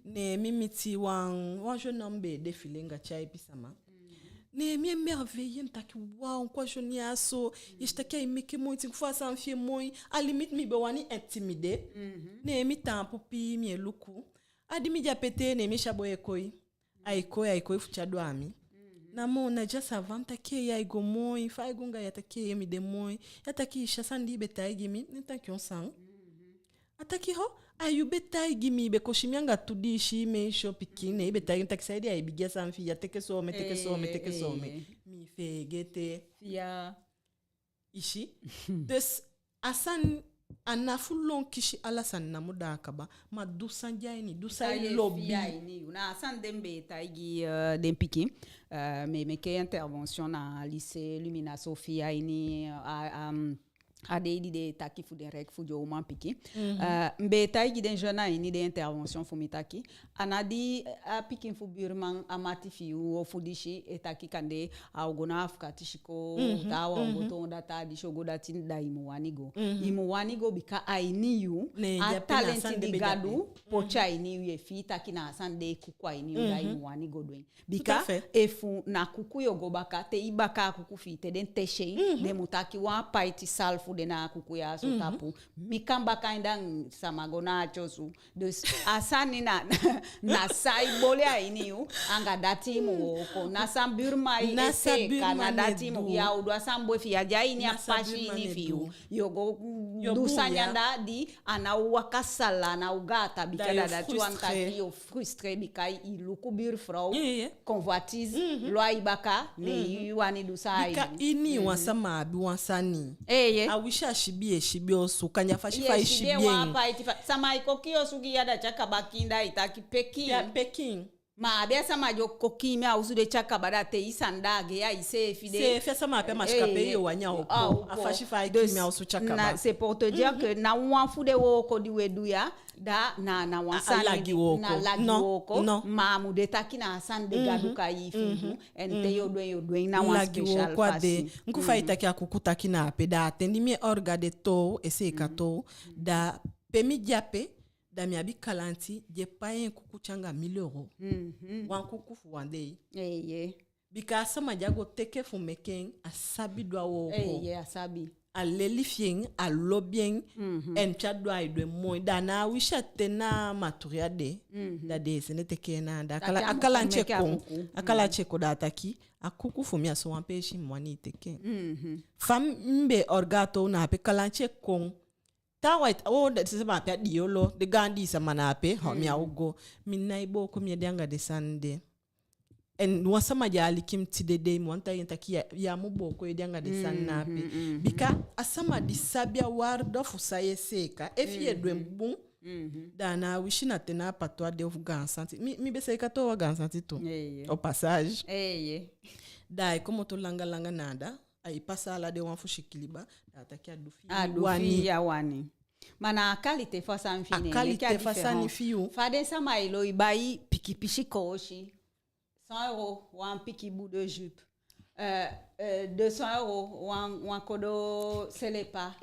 Ne mi miti wan, wan jeune homme be e défiler anga tyaipi sama. Ne mi émerveillé, mi taki, wow, kon a jeune ya so, i si taki ai meke moi, i si fu a sani fi en moi. À limite mi be wani intimider. Ne mi taampu pii, mi e luku. A di mi de ape te, ne mi si a boi e koi. Ai koi, ai koi fu tyai doo a mi. Namo, Nadia, ça va? Mi taki, ya e go moi, fa ai go anga yu? A taki, mi de moi. A taki, i si a sani di i be taigi mi? Ne mi taki, on san? A taki, ho, a yu be taigi mi, i be kosi mi anga tu dii si, mi e si yu pikin, ne i be taigi mi taki saide ai bigin a sani fi i, ya teke so, mi e teke so, mi e teke so, mi e, mi feegete. Ya. I si? Dus a sani, a ná fu lon kisi ala sani namo da a kaba, ma du san de a ini, du san i lobi. Na a sani den be e taigi, euh, den pikin, euh, mi e meke intervention na lycée Lumina Sophie a ini, a, a, a dei di den e taki fu den rek fu den uman pikin. Euh, mi be e taigi den jeune a ini den intervention fu mi taki, a ná di a pikin fu buurman, a mati fi yu ofu disi, e taki kande a o go na afukati sikoo, taawan o go toon data, disi o go dati, da i mu wani go. I mu wani go bika a ini yu a talenti di Gadu poti a ini yu, i e fii taki na a sani de e kuku a ini yu, da i mu wani go du en. Bika efu na kuku yo go baka, te i baka a kuku fi i, te den tesi en, den mu taki wan paiti salfu de na a kuku ya so tapu. Mi kan baka en, da sama go na a tyosu. Dus a sani na, na san i boli a ini yu, anga dati i mu wooko. Na san buurman e seeka, na dati i mu, ya o du a sani bun efi ya de a ini a pasi ini fi yu. Yo go du sani anda di a ná o waka sala, a ná o gaata, bika da dati wani taki yo frustré, bika i luku buurvrouw, convoitise, lon a i baka, ne i wani du san a i. Bika ini wan sama abi wan sani. A wisi a sibi, e sibi osu, kande a fasi fa i sibi en. Sama e kon kii osu gi i, a dati a kaba kiin, da i taki pe kiin. Ma a be a sama di o kon kii mi a osu de te a kaba, da te i sani, da a gei a iseefi de. Seefi a sama ape a mati kape, yo wani a opo. A fasi fa ai kii mi a osu te a kaba. C'est pour te dire que na wan fu den wooko di we du ya, da na, na wan sani lagi wooko. Na lagi wooko. Ma a mu de taki na a sani de Gadu kai i fi i du. En te yo du en, yo du en na wan special fasi. Enke fa i taki a kuku taki na ape, da a ten di mi e orga de too, e seeka too, da pe mi de ape, da mi abi kalanti di e pai en kuku te anga mille euros. Wan kuku fu wan dei. Bika a sama di a go teke fu meke en, a sabi du a wooko. A leli fi en, a lobi en, en te a du, ai du en moi. Da na a wisi a ten na maturia de, da den e sende teke en na anda. A kalanti e kon, a kalanti e kon, da a taki, a kuku fu mi, a sowan peesi mi wani teke en. Fa mi be orga too na ape, kalanti e kon. Taawan e taki, o, den sama ape a dii olo, den gaandi sama na ape, ho, mi á o go. Mi nai booko mi ede anga den sani de. En wan sama di e aliki mi tide dei, mi wani taigi en taki ya, ya mu booko i ede anga den sani na ape. Bika a sama di sabi a waarde fu san ye seeka, efi ye du en bun, da na a wisi na ten na a patois de ofu Gaan Santi. Mi, mi be seeka too wan Gaan Santi tu. Au passage. Da ai komoto langa langa na anda. Ai pasa ala den wan fu Sikiliba, da a taki a du fi i wani. Ma na a qualité fu a sani fi i, ne a qualité fu a sani fi yu. Fa den sama e lon e bai pikin pisi koosi. Cent euros wan pikin bout de jupe. Euh, euh, deux cents euros wan, wan kodo selepa.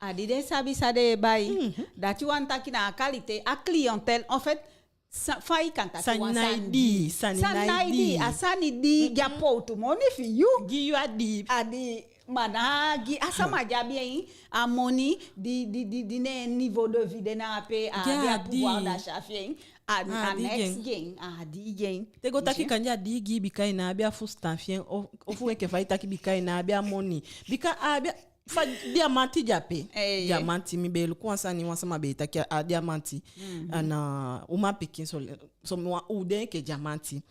A di den sabi san den e bai. Dati wani taki na a qualité, a clientèle, en fait, sa, fa i kan taki wan sani di, sani ná e di, a sani di, di a powtu moni fi yu. Gi yu a di. A di, Ma na gi a sama di abi en, a moni, di, di, di, di ne niveau de vie de na ape, a abi a pouvoir d'achat fi en, a, a next gi en, a di gi en. Te go taki kande a di gi, bika i ná abi a fusutan fi en, o, ofu enke fa i taki, bika i ná abi a moni. Bika a abi a, fa diamanti de ape. Diamanti, mi be luku wan sani, wan sama be taki a diamanti. A na umanpikin so, so mi wan u de enke diamanti.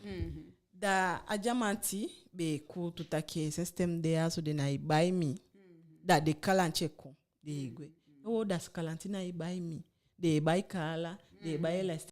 Da a diamanti be kuutu taki sensi ten mi de ya so den ná e bai mi. Da den kalanti e kon, den e gwe. O, da si kalanti ná e bai mi. Den e bai kaala, den e bai elastic.